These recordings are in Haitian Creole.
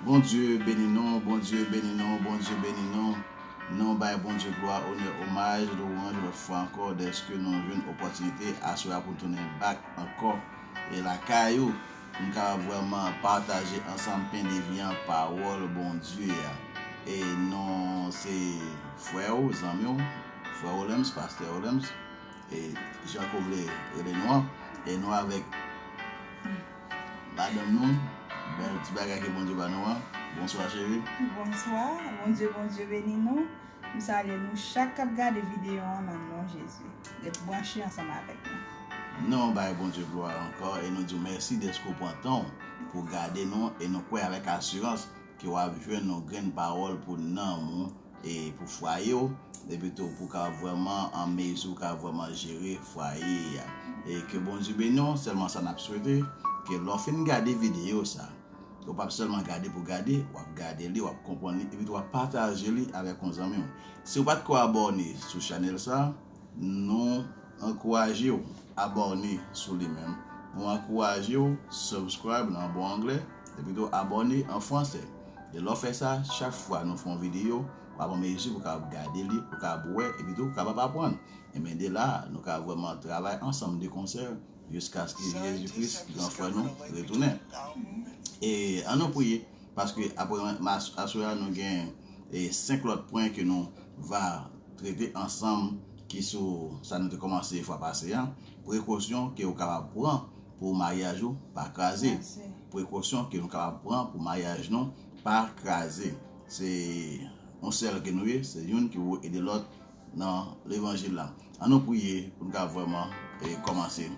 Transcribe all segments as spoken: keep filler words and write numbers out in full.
Bondye beni nou, Bondye beni nou, Bondye beni nou. Nou bay Bondye glwa, onè, omaj, lwanj lòt fwa ankò dèske nou jwenn opòtinite aswè a pou n tounen back ankò e lakay ou, pou n kapab vrèman pataje ansanm pen de vi an, pawòl Bondye a. E nou se frè w, zanmi w, frè Olems, pastè Olems, e jan ke w vle rele nou an, e nou avèk madanm nou, bèl ti bagay ke Bondye ba nou an. Bonswa, cheri. Bonswa, Bondye, Bondye beni nou. M salye nou chak k ap gade videyo an nan non Jezi. Ret branche ansanm avèk nou. Nou bay Bondye glwa ankò e nou di w mèsi dèske w pran tan w pou gade nou e nou kwè avèk asirans ke w ap jwenn yon grenn pawòl pou nanm ou e pou fwaye w, epi tou pou w kapab vrèman an mezi, w kapab vrèman jere fwaye a. E ke Bondye beni w, sèlman sa n ap swete, ke lè w fin gade videyo sa, ou p ap sèlman gade pou gade, w ap gade li, w ap konprann li, epi tou w ap pataje li avèk yon zanmi w. Si w pa t ko abòne sou chanèl sa, nou ankouraje w abòne sou li menm. Nou ankouraje w subscribe nan bon anglè, epi tou abòne an fransè. E lè w fè sa, chak fwa nou fè yon videyo, w ap an mezi pou w kapab gade li, pou w kapab wè, epi tou w kapab aprann. Ebyen, de la, nou ka vrèman travay ansanm de konsè jiskaske Jezi Kris, gran frè nou, retounen. E ann nou priye, paske apre mas-, aswè a, nou gen e senk lòt pwen ke nou va trete ansanm ki sou sa nou te kòmanse fwa pase a. Prekosyon ke ou kapab pran pou maryaj ou pa kraze. Prekosyon ke nou kapab pran pou maryaj nou pa kraze. Se yon sèl ke nou ye, se youn ki pou ede lòt nan levanjil la. Ann nou priye pou n ka vrèman e kòmanse.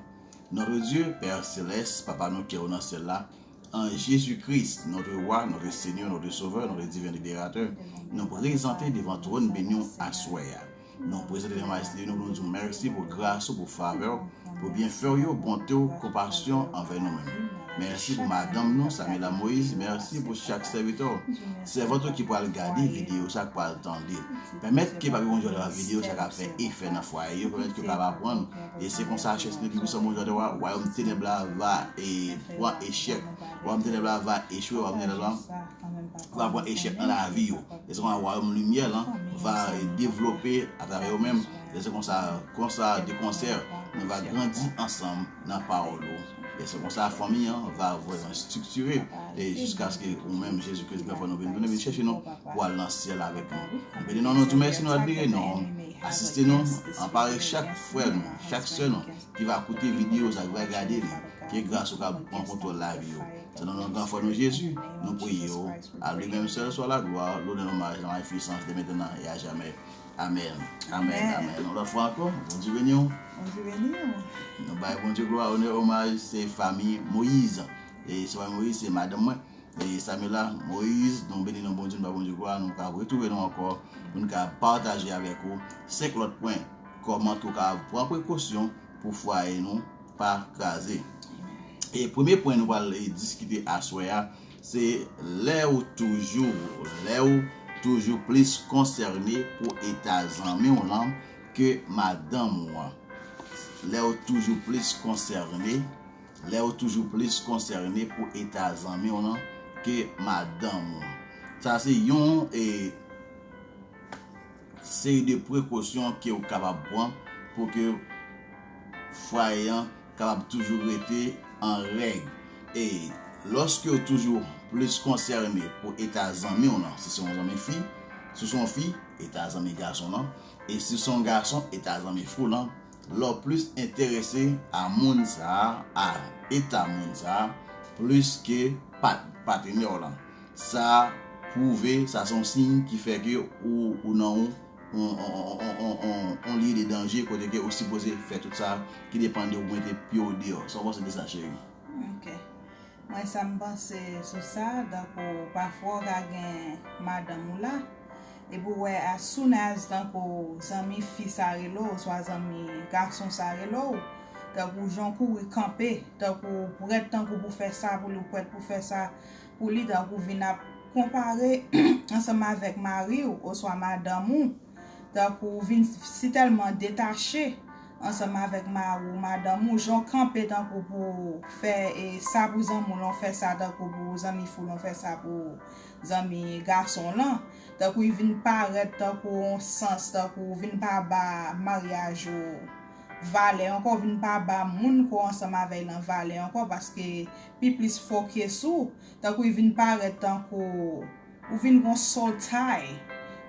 Notre Dieu, Père Céleste, Papa nou ki ou nan syèl la, en Jésus-Christ, notre Roi, notre Seigneur, notre Sauveur, notre Divin Libérateur, nou prezante devan twòn beni w aswè a. Nou prezante nan majeste nou pou nou di w mèsi pou gras ou, pou favè w, pou byenfè w yo, bonte w, konpasyon anvè nou menm. Mèsi pou madanm nou, Samila Moïse, mèsi pou chak sèvitè w, sèvant ou ki pral gade videyo sa, ki pral tande. Pèmèt ke Papi Bondye a videyo sa ka fè efè nan fwaye yo, pèmèt ke yo kapab aprann. E se konsa chèche nou ki pwisan Bondye a, wayòm tenèb la va e pran echèk. Wayòm tenèb la va echwe, wayòm tenèb la va pran echèk nan lavi yo. E se konsa wayòm limyè lan va devlope atravè yo menm. E se konsa, konsa de konsè, nou va grandi ansanm nan pawòl ou. E se konsa fanmi an va vrèman estriktire. E jiskaske ou menm, Jezi Kris, gran frè nou, vin tounen, vin chèche nou pou al nan syèl avèk nou. Nou beni non, nou di w mèsi, nou admire non. Asiste nou, anpare chak frè nou, chak sè nou ki va koute videyo sa, ki va gade li. Ke gras ou ka pran kontwòl lavi yo. Se nan non gran frè nou Jezi, nou priye w. A li menm sèl swa laglwa, lonè, lomaj, la magnificence, de maintenant et à jamais. Amèn. Amèn. Amèn. Amèn. Yon lòt fwa ankò, Bondye beni w. Bondye beni w. Nou bay Bondye glwa, onè, omaj, se fanmi Moyiz. E se fanmi Moyiz, se madanm mwen. E Samila Moyiz, nou beni non Bondye, nou bay Bondye glwa, nou ka retwouve nou ankò, pou nou ka pataje avèk ou senk lòt pwen, kòman tou ka pran prekosyon pou fwaye nou pa kraze. E premye pwen nou pral, e, diskite aswè a, se lè ou toujou, lè ou toujou plis konsène pou eta zanmi w lan ke madanm ou an. Lè ou toujou plis konsène, lè ou toujou plis konsène pou eta zanmi w lan ke madanm ou. Sa se yon, e, seri de prekosyon ke ou kapab pran pou ke fwaye an kapab toujou rete an règ. E lòske ou toujou plis konsène pou eta zanmi w lan, si se yon zanmi fi, si se yon fi, eta zanmi gason lan, e si se yon gason, eta zanmi fi w lan, lè w plis enterese a moun sa a, a eta moun sa a, plis ke pat-, patnè w lan. Sa pwouve, sa se yon siy ki fè ke ou, ou nan yon, yon, yon lye de danje kote ke ou sipoze fè tout sa ki depann de ou mete pye w deyò. Sa w panse de sa, cheri? Ok. Mwen, sa m panse sou sa, tankou pafwa w ka gen madanm ou la, epi w wè as soon as tankou zanmi fi sa rele w, oswa zanmi gason sa rele w, tankou jan w kouri kanpe, tankou w prèt tankou pou fè sa pou li, w prèt pou fè sa pou li, tankou w vin ap konpare ansanm avèk mari w oswa madanm ou, tankou w vin sitèlman detache ansanm avèk mari w, madanm ou, jan w kanpe tankou pou w fè e sa pou zanmi w lan, w fè sa tankou pou zanmi fi w lan, w fè sa pou zanmi gason w lan. Tankou li vin parèt tankou yon sans, tankou w vin pa ba maryaj ou valè ankò, w vin pa ba moun ke w ansanm avè l lan valè ankò, paske pi plis fokis ou, tankou li vin parèt tankou ou vin gon soul tie.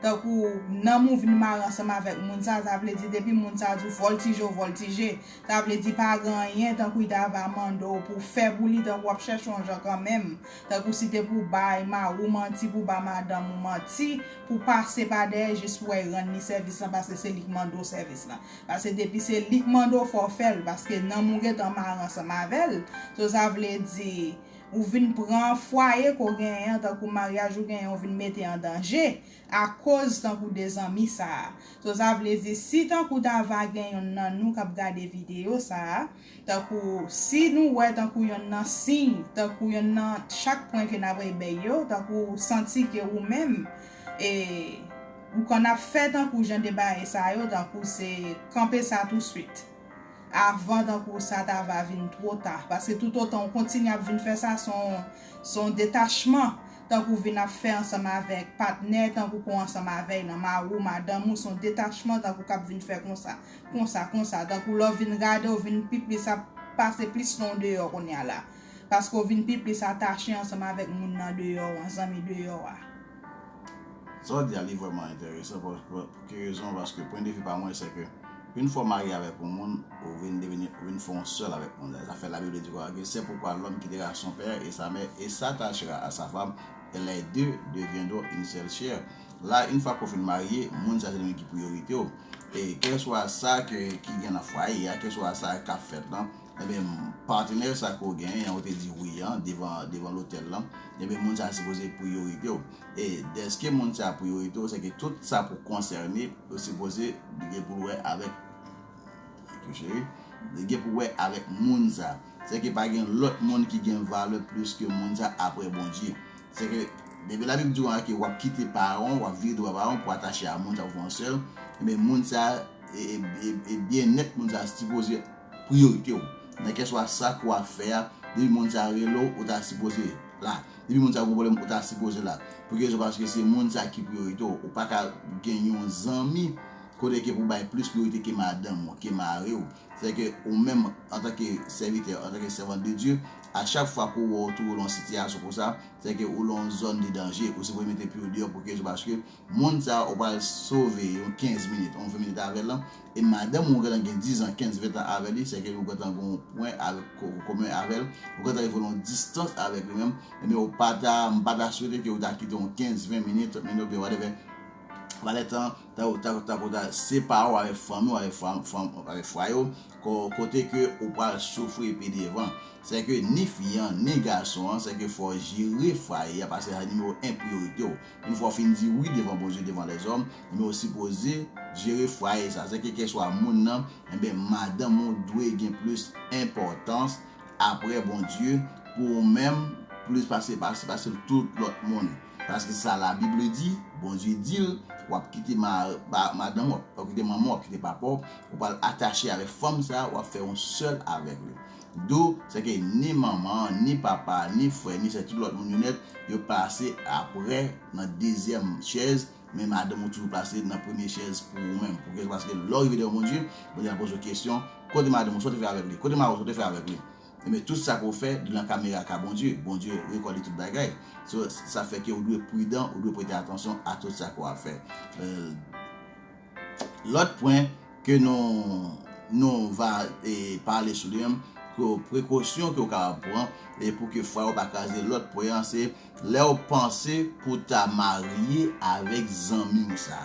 Tankou nanm ou vin mare ansanm avèk moun sa, sa vle di depi moun sa di w vòltije, w vòltije. Sa vle di pa gen anyen tankou li ta va mande w pou w fè pou li, tankou w ap chèche yon jan kanmenm. Tankou si te pou w bay mari w manti, pou w ba madanm ou manti, pou w pase pa dèyè jis pou w al rann li sèvis lan, paske se li k mande w sèvis lan. Paske depi se li k mande w, fò w fè l, paske nanm ou gentan mare ansanm avè l. So, sa vle di, ou vin pran fwaye ke w genyen an, tankou maryaj ou genyen, ou vin mete an danje akoz tankou de zanmi sa a. So, sa vle di, si tankou ta va gen yonn nan nou k ap gade videyo sa a, tankou si nou wè tankou yonn nan siy, tankou yonn nan chak pwen ke n ap ebèy yo, tankou ou santi ke ou menm, e, ou konn ap fè tankou jan de bagay sa yo, tankou se kanpe sa touswit. Avan tankou sa ta va vin twò ta. Paske toutotan ou kontinye ap vin fè sa, se yon, se yon detachman. Tankou vin ap fè ansanm avèk patnè, tankou ke w ansanm avè l lan, mari w, madanm ou, se yon detachman, tankou k ap vin fè konsa, konsa, konsa. Tankou lè w vin gade, w vin pi plis ap pase plis tan w deyò kounye a la. Paske w vin pi plis atache ansanm avèk moun nan deyò an, zanmi deyò a. Sa w di a, li vrèman enteresan. Pou, pou, pou ki rezon? Paske pwen de vi pa mwen, se ke yon fwa w marye avèk yon moun, ou vin devini, ou vin fè yon sèl avèk moun. Sa fè Labib di konsa ke c'est pourquoi l'homme quittera son père et sa mère et s'attachera à sa femme, et les deux deviendront une seule chair. La, yon fwa ke w fin marye, moun sa se li menm ki priyorite w. E kèlswa sa ke, ki gen nan fwaye a, kèlswa sa k ap fèt lan, Ebyen, patnè sa ke w genyen an, ou te di wi an, devan, devan lotèl lan, ebyen, moun sa a sipoze priyorite w. E dèske moun sa a priyorite w, se ke tout sa pou konsène, ou sipoze gen pou l wè avèk, tou cheri, gen pou wè avèk moun sa. Se ke pa gen lòt moun ki gen valè plis ke moun sa apre Bondye. Se ke, depi Labib di w an ke w ap kite paran w, w ap vire dwat paran w pou atache a moun sa pou fè yon sèl, ebyen, moun sa, e, e, e, e byennèt moun sa sipoze priyorite w. Nan kèlswa sa ke w ap fè a, depi moun sa rele w, ou ta sipoze la. Depi moun sa gen pwoblèm, ou ta sipoze la. Pou ki rezon? Paske se moun sa ki priyorite w. Ou pa ka gen yon zanmi kote ke pou bay plis priyorite ke madanm ou, ke mari w. Se ke ou menm, antanke sèvitè, antanke sèvant de Dye, a chak fwa ke w wè w twouve w nan yon sitiyasyon konsa, se ke ou nan yon zòn de danje, ou sipoze mete pye w deyò. Pou ki rezon? Paske moun sa a ou pral sove yon kenz minit, yon ven minit avè l lan, e madanm ou gentan gen diz an, kenz, ven tan avè li, se ke ou gentan gen yon pwen avèk ko-, komen avè l, ou gentan rive nan yon distans avèk li menm, ebyen ou pa ta, m pa ta swete ke ou ta kite yon kenz, ven minit, trant minit, oubyen whatever, valè tan, ta, ta, ta, ta separe w avèk fanmi w, avèk fwa-, fwa-, avèk fwaye w, ko-, kote ke ou pral soufri pi devan. Se ke ni fi an, ni gason an, se ke fò w jere fwaye a, paske sa nimewo en priyorite w. Yon fwa w fin di wi devan Bondye, devan lèzòm, ebyen, ou sipoze jere fwaye sa. Se ke kèlswa moun nan, ebyen, madanm ou dwe gen plis enpòtans apre Bondye pou ou menm, plis pase, pase, pase tout lòt moun. Paske sa Labib di, Bondye di l, w ap kite ma-, pa-, madanm ou, w ap kite manman w, w ap kite papa w, ou pral atache avèk fanm sa, w ap fè yon sèl avèk li. Dou, se ke ni manman an, ni papa a, ni frè, ni sè, tout lòt moun yo nèt, yo plase apre nan dezyèm chèz, men madanm ou toujou plase nan premye chèz pou ou menm. Pou ki? Paske lè w rive devan Bondye, Bondye ap poze w kesyon, kote madanm ou, sa w te fè avèk li? Kote mari w, sa w te fè avèk li? Ebyen, tout sa ke w fè, li nan kamera ka Bondye. Bondye rekòde tout bagay. So, sa fè ke ou dwe pridan, ou dwe prete atansyon a tout sa ke w ap fè. Euh, Lòt pwen ke nou, nou va, e, pale sou li menm, ke prekosyon ke w kapab pran, e pou ke fwaye w pa kraze. Lòt pwen an, se lè w panse pou w ta marye avèk zanmi w sa.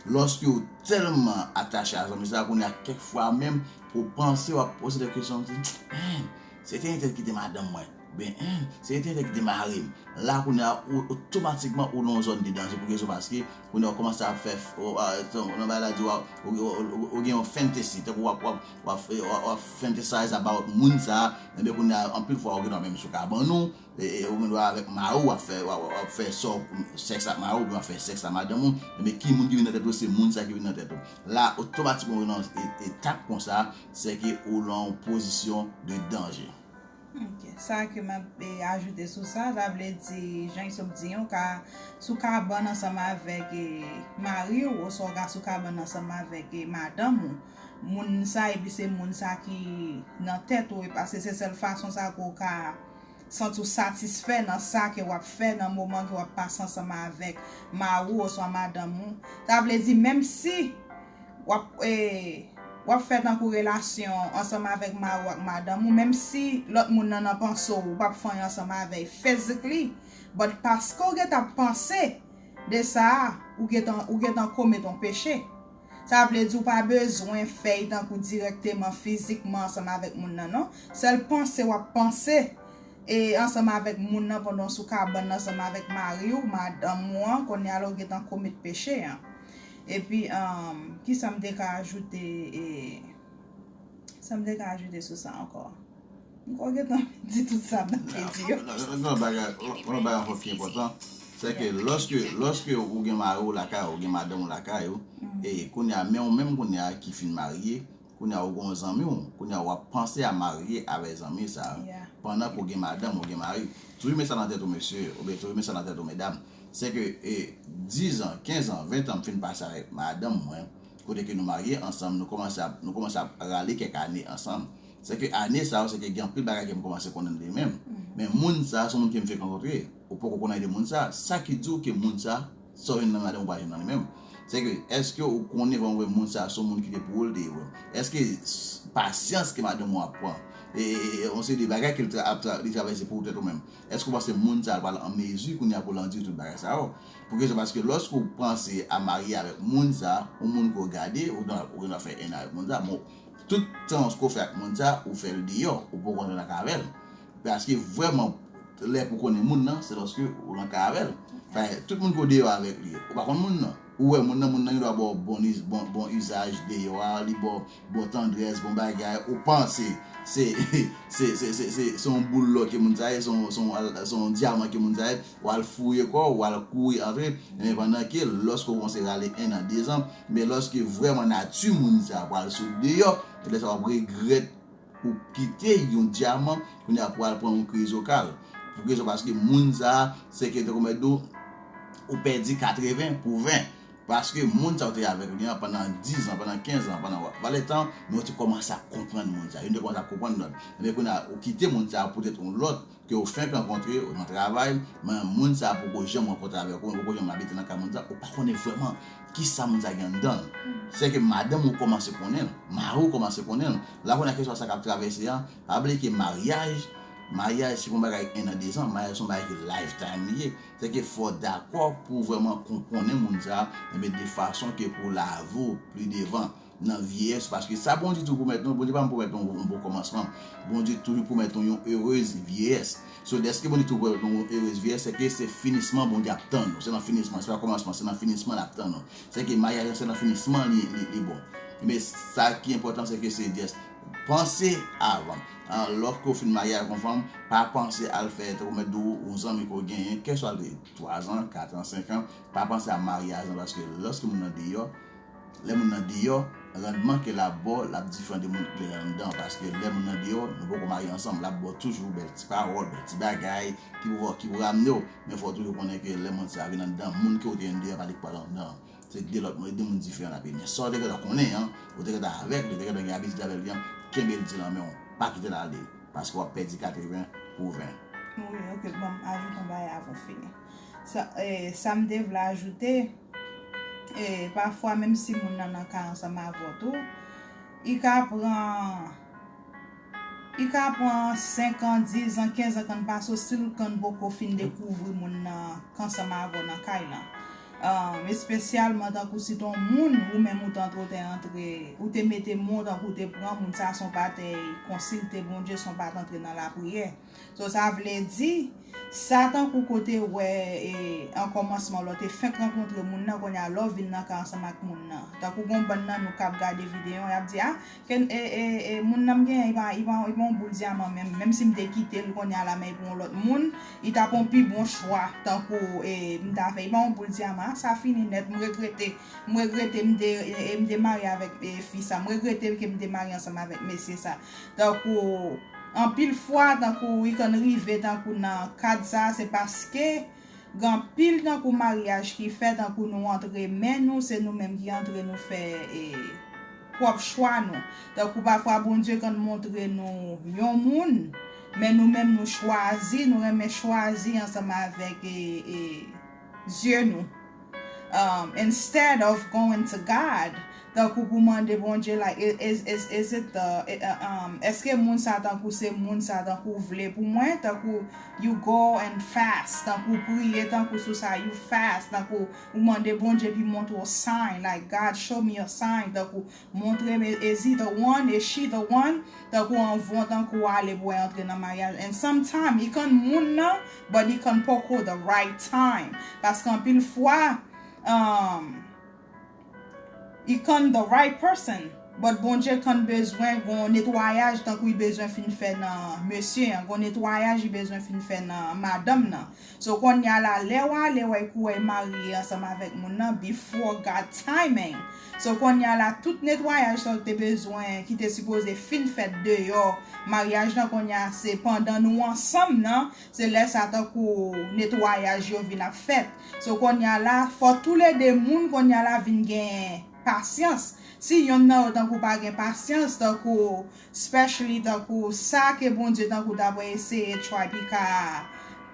Lòske w tèlman atache a zanmi sa, kounye a kèk fwa menm, ou panse, w ap poze de kesyon, w di, men, se te entèl ki te madanm mwen. Ben, en, se te nèg ki te mare m. La, kounye a, ou, otomatikman, ou nan yon zòn de danje. Pou ki rezon? Paske, kounye a, ou kòmanse ap fè, ou, a, nan bagay la, di w, ou, ou, ou, ou gen yon fantasy, tankou w ap, w ap, w ap, w ap, w ap fantasize about moun sa, enben, kounye a, anpil fwa, ou gen dwa menm sou kabann ou, e, e, ou gen dwa avèk mari w, w ap fè, w ap, w ap fè sò, sèks ak mari w, oubyen w ap fè sèks ak madanm ou, enben, ki moun ki vin nan tèt ou? Se moun sa ki vin nan tèt ou. La, otomatikman, ou nan e-, etap konsa, se ke ou nan yon pozisyon de danje. Ok. Sa ke m ap e, ajoute sou sa, sa vle di, jan Isop di, ou ka sou kabann ansanm avèk e, mari w, oswa ou ka sou kabann ansanm avèk e, madanm ou. Moun sa, epi se moun sa ki nan tèt ou, e paske se sèl fason sa ke w ka santi w satisfè nan sa ke w ap fè nan moman ke w ap pase ansanm avèk mari w oswa madanm ou. Sa vle di, menm si w ap, e, w ap fè tankou relasyon ansanm avèk mari w ak madanm ou, menm si lòt moun nan nan panse w, ou p ap fè anyen ansanm avè l physically, but paske w gentan ap panse de sa a, ou gentan, ou gentan komèt yon peche. Sa vle di w pa bezwen fè l tankou dirèkteman, fizikman ansanm avèk moun nan, non. Sèl panse w ap panse e ansanm avèk moun nan pandan w sou kabann ansanm avèk mari w, madanm ou an, kounye a la w gentan komèt peche an. Epi, um, kisa m te ka ajoute, e, sa m te ka ajoute sou sa ankò? M kwè w gentan di tout sa m te di yo. Yon bagay, yon bagay ankò ki enpòtan, se ke lòske, lòske ou gen mari w lakay ou, ou gen madanm ou lakay ou, e kounye a, men ou menm kounye a ki fin marye, kounye a ou gen yon zanmi w, kounye a w ap panse a marye avèk zanmi sa, pandan ke ou gen madanm, ou gen mari. Toujou met sa nan tèt ou, mesye, oubyen toujou met sa nan tèt ou, medam. Se ke, e, diz an, kenz an, ven an m fin pase avèk madanm mwen, kote ke nou marye ansanm, nou kòmanse ap, nou kòmanse ap rale kèk ane ansanm. Se ke ane sa yo, se ke gen anpil bagay ke m kòmanse konnen de li menm. Men moun sa, se yon moun ke m fenk rankontre. Ou poko konnen de moun sa. Sa ki di w ke moun sa, sa w jwenn nan madanm ou pa jwenn nan li menm. Se ke, èske ou konnen vrèman vre moun sa, se yon moun ki te pou ou l te ye vre? Èske s-, pasyans ke madanm ou ap pran, e, e, e, yon seri de bagay ke l tra-, ap tra-, li travèse pou ou tèt ou menm? Èske ou panse moun sa pral an mezi kounye a pou l andire tout bagay sa yo? Pou ki rezon? Paske lòske ou panse a marye avèk moun sa, yon moun ke w gade, ou nan, ou nan fè en an avèk moun sa, bon, tout tan ke w fè ak moun sa, ou fè l deyò, ou poko antre nan kay avè l. Paske vrèman, lè pou konnen moun nan, se lòske ou nan kay avè l. Fè, tout moun ke w deyò avèk li, ou pa konn moun nan. Ou wè moun nan, moun nan gen dwa ba w bon, bon, bon izaj deyò a, li ba w bon tandrès, bon bagay, ou panse se, se, se, se, se, se yon boul lò ke moun sa ye, se yon, se yon, se yon dyaman ke moun sa ye, w al fouye kò w, w al kouri antre, men pandan ke lòske w kòmanse rale en an, de zan, men lòske vrèman nati moun sa pral sot deyò, lè sa w ap regrèt ou kite yon dyaman, kounye a pou al pran yon kriz okal. Pou ki rezon? Paske moun sa, se ke te komèt dou, ou pèdi katreven pou ven. Paske moun sa ou te avèk li an pandan diz an, pandan kenz an, pandan valè tan, men ou te kòmanse ap konprann moun sa. Youn te kòmanse ap konprann lòt. Men kounye a, ou kite moun sa poutèt yon lòt ke ou fenk rankontre, ou nan travay, men moun sa poko janm rankontre avèk ou, poko janm abite nan kay moun sa, ou pa konnen vrèman kisa moun sa gen anndan l. Se ke madanm ou kòmanse konnen l, mari w kòmanse konnen l. La kounye a kesyon sa k ap travèse an, pa bliye ke maryaj, maryaj se pa yon bagay en an, de zan, maryaj se yon bagay ki lifetime li ye. Se ke fò w dakò pou w vrèman konprann moun sa, enben de fason ke pou lavi w pli devan nan vyeyès, paske sa Bondye toujou pwomèt nou, Bondye pa janm pwomèt nou yon bon kòmansman. Bondye toujou pwomèt nou yon erez vyeyès. So, dèske Bondye toujou pwomèt nou yon erez vyeyès, se ke se finisman Bondye ap tann nou. Se nan finisman, se pa kòmansman, se nan finisman l ap tann nou. Se ke maryaj la, se nan finisman li, li, li bon. Men sa ki enpòtan, se ke se just panse avan. An, lòske w fin marye avèk yon fanm, pa panse al fè, tankou m ap di w, yon zanmi ke w genyen, kèlkeswa l te ye, twa zan, kat an, senk an, pa panse a maryaj lan, paske lòske moun nan deyò, lè moun nan deyò, randman ke l ap ba w, l ap diferan de moun ki anndan, paske lè moun nan deyò, nou poko marye ansanm, l ap ba w toujou bèl ti pawòl, bèl ti bagay, ki pou, ki pou ramne w, men fò w toujou konnen ke lè moun sa vin anndan, moun ke w te jwenn deyò, pa li k pral anndan. Se de lòt moun, de moun diferan l ap ye. Men sa w te gentan konnen an, ou te gentan avèk li, ou te gentan gen abitid avèk li an, kenbe l di nan men w. Pa kite l ale. Paske w ap pèdi katreven pou ven. Wi, ok, ban m ajoute yon bagay avan w fini. Sa, e, sa m te vle ajoute, e, pafwa, menm si moun nan nan kay ansanm avè w tou, li ka pran Li ka pran senk an, diz an, kenz an k ann pase w, si l k ann poko fin dekouvri moun nan k ansanm avè w nan kay lan. Um, espesyalman tankou si ton moun ou menm ou t antre, ou te antre, ou te mete mo tankou ou te pran moun sa son patèy konsilte Bondye, son pa t antre nan lapriyè. So sa vle di, sa tankou kote wè e, an kòmansman lò te fenk rankontre moun nan, kounye a lò vin nan ka ansanm ak moun nan. Tankou gon bann nan nou k ap gade videyo, y ap di, a, Ken, e, e, e, moun nan m genyen, li pa, li pa, li pa yon boul dyaman menm. Menm si m te kite l kounye a la, men pou yon lòt moun, li t ap yon pi bon chwa. Tankou, e, m ta fè, li pa yon boul dyaman, a, sa fini nèt, m regrete. M regrete m te, e, e, m te marye avèk, e, fi sa. M regrete ke m te marye ansanm avèk mesye sa. Tankou, anpil fwa, tankou, li konn rive, tankou, nan kad sa, se paske, Gen anpil tankou maryaj ki fè, tankou nou antre men nou, se nou menm ki antre nou fè e, pwòp chwa nou. Tankou pafwa Bondye konn montre nou yon moun, men nou menm nou chwazi, nou renmen chwazi ansanm avèk e, e, zye nou. Um, instead of going to God, tankou pou mande Bondye, like, is, is, is it the, um, èske moun sa tankou se moun sa tankou vle pou mwen, tankou you go and fast, tankou priye, tankou sou sa, you fast, tankou ou mande Bondye pou montre w sign, like, God, show me a sign, tankou montre m, is he the one, is she the one, tankou anvan, tankou ale pou w antre nan maryaj. And sometimes, li konn moun nan, but li konn poko the right time. Paske anpil fwa, um, li konn the right person, but Bondye konn bezwen gon netwayaj tankou li bezwen fin fè nan mesye an, gon netwayaj li bezwen fin fè nan madanm nan. So kounye a la, lè w ale wè kou w marye ansanm avèk moun nan, before God timing. So kounye a la, tout netwayaj sa w te bezwen, ki te sipoze fin fèt deyò maryaj lan, kounye a se pandan nou ansanm nan, se lè sa tankou netwayaj yo vin ap fèt. So kounye a la, fò toulede moun kounye a la vin gen pasyans. Si yonn nan yo tankou pa gen pasyans, tankou, especially tankou sa ke Bondye tankou ta pral eseye try pi ka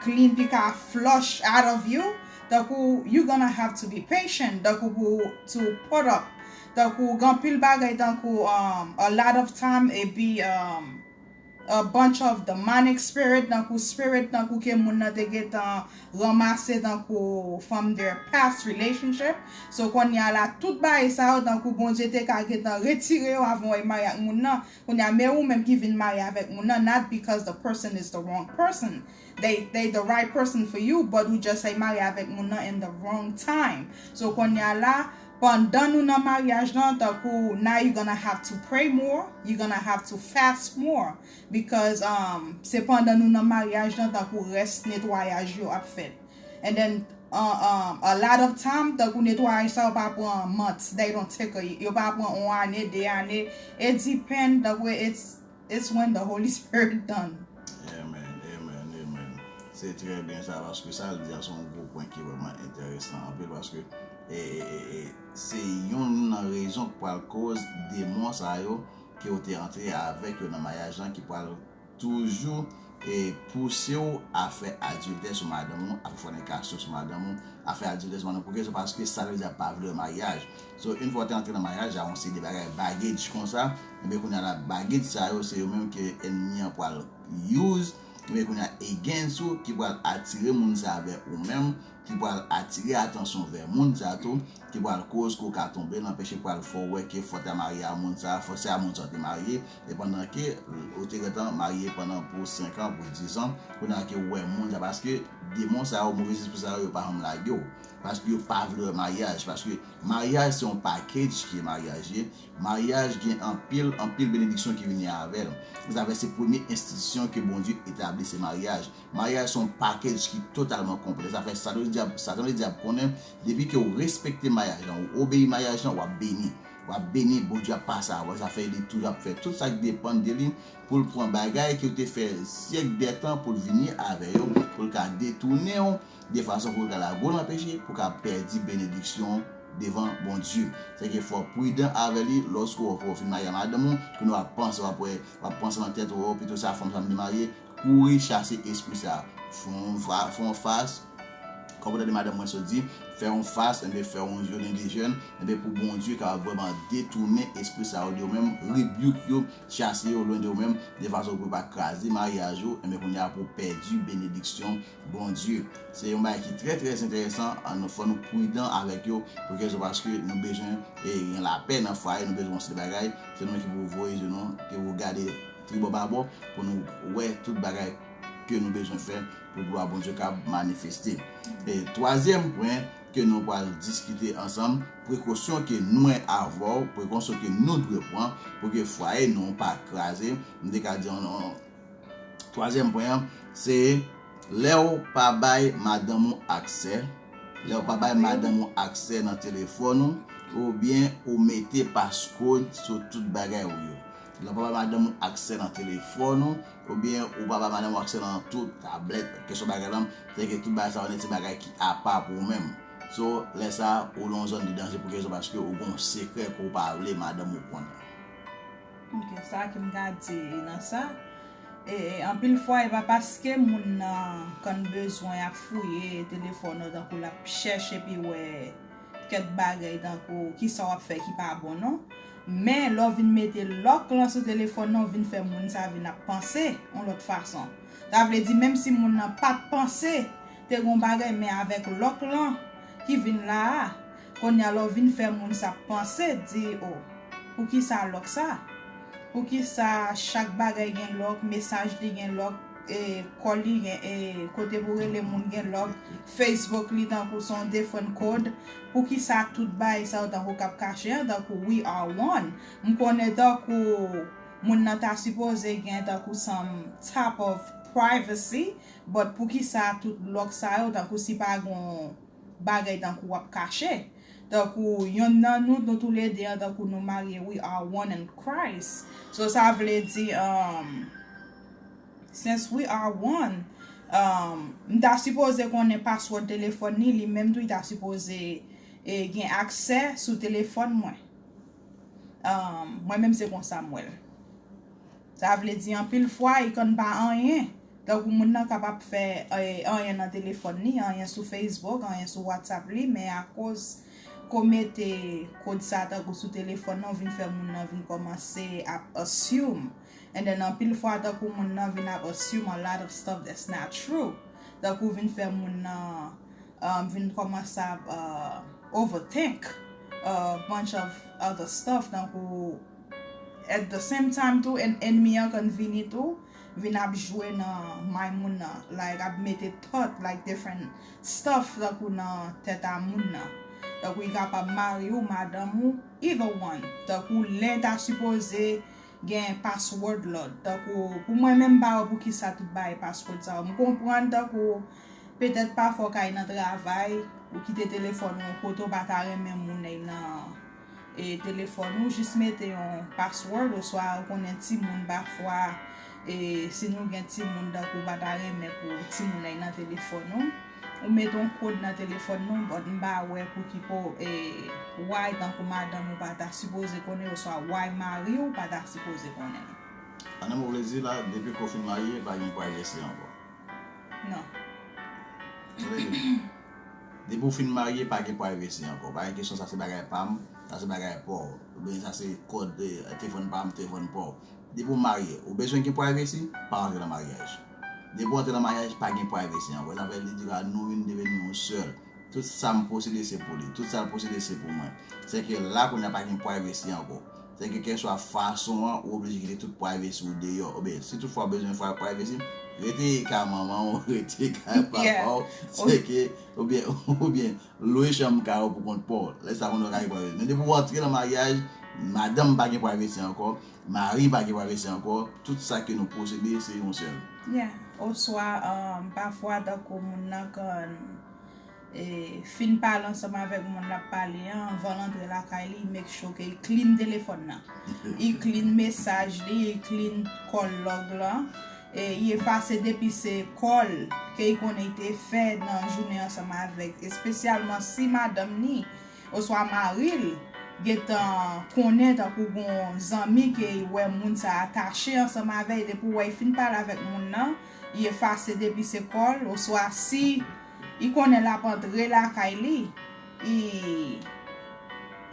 clean, pi ka flush out of you, tankou you gonna have to be patient, tankou pou to put up, tankou gen anpil bagay tankou, um, a lot of time it be, um, a bunch of demonic spirit, tankou spirit, tankou ke moun nan te gentan ranmase, tankou from their past relationship. So, kounye a la, tout bagay sa yo, tankou Bondye te ka gentan retire yo avan w marye ak moun nan. Kounye a, men ou menm ki vin marye avèk moun nan, not because the person is the wrong person. They, they the right person for you, but ou just ay marye avèk moun nan in the wrong time. So, kounye a la, pandan nou nan maryaj lan, tankou, now you gonna have to pray more, you gonna have to fast more, because, um, se pandan nou nan maryaj lan, tankou rès netwayaj yo ap fèt. And then, uh, um, a lot of time, tankou netwayaj sa yo pa pran months, they don't take a, yo pa pran yon ane, de ane, it depend, tankou it's, it's when the Holy Spirit done. Amen, amen, amen. Se trè byen sa, paske sa l di a se yon gwo pwen ki vrèman enteresan anpil, paske e, e, e, e, se youn nan rezon k pral koz demon sa yo ke w te antre avèk yo nan maryaj lan ki pral toujou e pouse w a fè adiltè sou madanm ou, a fè fònikasyon sou madanm ou, a fè adiltè sou madanm ou. Poukisa? Paske sa vle di ap pa vle maryaj. So, yon fwa w te antre nan maryaj la, yon seri de bagay, baggage konsa, ebyen kounye a la, baggage sa yo, se yo menm ke ènmi an pral use, ebyen kounye a against ou, ki pral atire moun sa vè ou menm, ki pral atire atansyon vè moun sa tou, ki pral koz ke w ka tonbe nan peche, pral fè w wè ke fò w ta marye a moun sa, fò se a moun sa w te marye, e pandan ke ou te gentan marye pandan pou senk an, pou dis an, kounye a ke w wè moun sa, paske demon sa yo, move lespri sa yo, yo pa janm lage w, paske yo pa vle wè maryaj, paske maryaj se yon package ke maryaj ye, Maryaj gen anpil, anpil benediksyon ki vini avè l. Sa fè se premye enstitisyon ke Bondye etabli, se maryaj. Maryaj se yon package ki totalman konplè. Sa fè Satan le dyab, Satan le dyab konnen, depi ke w respekte maryaj lan, ou obeyi maryaj lan, w ap beni. W ap beni, Bondye ap pase avè w. Sa fè li toujou ap fè tout sa k depann de li pou l pran bagay ke w te fè syèk dè tan pou l vini avè yo, pou l ka detounen w de fason pou w ka lage w nan peche, pou w ka pèdi benediksyon devan Bondye. Sèke fò w pridan avè li lòske w, w fin marye a madanm ou, kounye a w ap panse, w ap wè, w ap panse nan tèt ou, o, pito sa fanm sa m te marye, kouri chase espri sa. Fè yon fa-, fè yon fast, Kòm ou tande madanm mwen sot di, fè yon fas, enben fè yon jene de jèn, enben pou Bondye kapab vrèman detounen espri sa yo de ou menm, rebuke yo, chase yo lwen de ou menm, de fason pou yo pa kraze maryaj ou, enben kounye a pou pèdi benediksyon Bondye. Se yon bagay ki trè, trè enteresan, an nou fò nou pridan avèk yo, pou ke se paske nou bezwen e, gen lapè nan fwaye, nou bezwen yon seri bagay, se nou menm ki pou voye je nou, ke pou gade tribò babò, pou nou wè tout bagay ke nou bezwen fè pou glwa Bondye kab manifeste. E twazyèm pwen ke nou pral diskite ansanm, prekosyon ke nou avè w, prekosyon ke nou dwe pran pou ke fwaye nou pa kraze. M te ka di yon, yon, twazyèm pwen an, se lè w pa bay madanm ou aksè, lè w pa bay madanm ou aksè nan telefòn ou, oubyen ou mete passcode sou tout bagay ou yo. Lè w pa bay madanm ou aksè nan telefòn ou, oubyen ou pa bay madanm ou aksè nan tout tablèt, kesyon bagay lan, se ke tout bagay sa yo se bagay ki apa pou ou menm. So, lè sa, ou nan yon zòn de danje pou kesyon paske ou gen yon sekrè ke w pa vle madanm ou konnen. Ok, sa ki m ka di nan sa. E, e, anpil fwa, e pa paske moun nan konn bezwen ap fouye telefòn ou, tankou l ap chèche epi wè kèk bagay, tankou kisa w ap fè ki pa bon, non. Men, lè w vin mete lòk lan sou telefòn nan, w vin fè moun sa vin ap panse yon lòt fason. Sa vle di, menm si moun nan pa t panse te gen yon bagay, men avèk lòk lan ki vin la a, kounye a lè w vin fè moun sa panse, di, o, poukisa lòk sa? Poukisa chak bagay gen lòk, mesaj li gen lòk, e, kòl li gen, e, kote pou rele moun gen lòk, Facebook li tankou se yon different code? Poukisa tout bagay sa yo tankou k ap kache an, tankou we are one? M konnen tankou moun nan ta sipoze gen tankou some type of privacy, but poukisa tout lòk sa yo tankou si pa gen yon bagay tankou w ap kache? Tankou yonn nan nou, nou toulede an, tankou nou marye, we are one in Christ. So, sa vle di, um, since we are one, um, m ta sipoze konnen password telefòn li, li menm tou, li ta sipoze, e, gen aksè sou telefòn mwen. Um, mwen menm se konsa m wè l. Sa vle di anpil fwa, e konn pa anyen. Tankou moun nan kapab fè, e, anyen nan telefòn li, anyen sou Facebook, anyen sou WhatsApp li, men akoz ke w mete kòd sa tankou sou telefòn nan, w vin fè moun nan vin kòmanse ap assume. And then anpil fwa tankou moun nan vin ap assume a lot of stuff that's not true. Tankou vin fè moun nan, um, vin kòmanse ap, uh, overthink a bunch of other stuff, tankou at the same time tou, en, ennmi an konn vini tou, vin ap jwe nan may moun nan, like, ap mete thought, like, different stuff, tankou nan tèt a moun nan. Tankou li kapab mari w, madanm ou, either one. Tankou len ta sipoze gen password lòt. Tankou, pou mwen menm, m pa wè poukisa tout bagay password sa yo. M konprann tankou, petèt pafwa w ka al nan travay, ou kite telefòn ou yon kote, ou pa ta renmen moun nan, e, telefòn ou, jis mete yon password, oswa ou konnen timoun pafwa, e, si nou gen timoun, tankou ou pa ta renmen pou timoun nan al nan telefòn ou, ou mete yon kòd nan telefòn nou, but m pa wè pou ki po, e, why tankou madanm ou pa ta sipoze konnen, oswa why mari w pa ta sipoze konnen. An nan mo vle di la, depi ke w fin marye, pa gen privacy ankò. Non. Sa vle di, depi w fin marye, pa gen privacy ankò. Pa gen kesyon sa se bagay pa m, sa se bagay pa w. Oubyen sa se kòd, e, telefòn pa m, telefòn pa w. Depi w marye, ou bezwen gen privacy, pa rantre nan maryaj. Depi w rantre nan maryaj, pa gen privacy ankò. Sa vle di la, nou vin deveni yon sèl. Tout sa m posede se pou li. Tout sa l posede se pou mwen. Se ke la kounye a pa gen privacy ankò. Se ke kèlkeswa fason an, ou oblije kite tout privacy ou deyò. Oubyen, si toutfwa w bezwen fwa privacy, rete kay manman w, rete kay papa w. Se ke, oubyen, oubyen, lwe chanm kay ou pou kont pa w. Lè sa kounye a w ka gen privacy. Men depi w antre nan maryaj, madanm pa gen privacy ankò, mari pa gen privacy ankò, tout sa ke nou posede se yon sèl. Yeah. Oswa, um, pafwa tankou moun nan konn, e, fin pale ansanm avèk moun l ap pale an, anvan l antre lakay li, make sure ke li clean telefòn nan. Li clean mesaj li, li clean call log lan, e, li efase depi se call ke li konnen li te fè nan jounen ansanm avèk, espesyalman si madanm ni oswa mari l gentan konnen, tankou gon zanmi ke li wè moun sa atache ansanm avè l, depi w wè li fin pale avèk moun nan, li efase depi se call, oswa si li konnen l ap antre lakay li, li,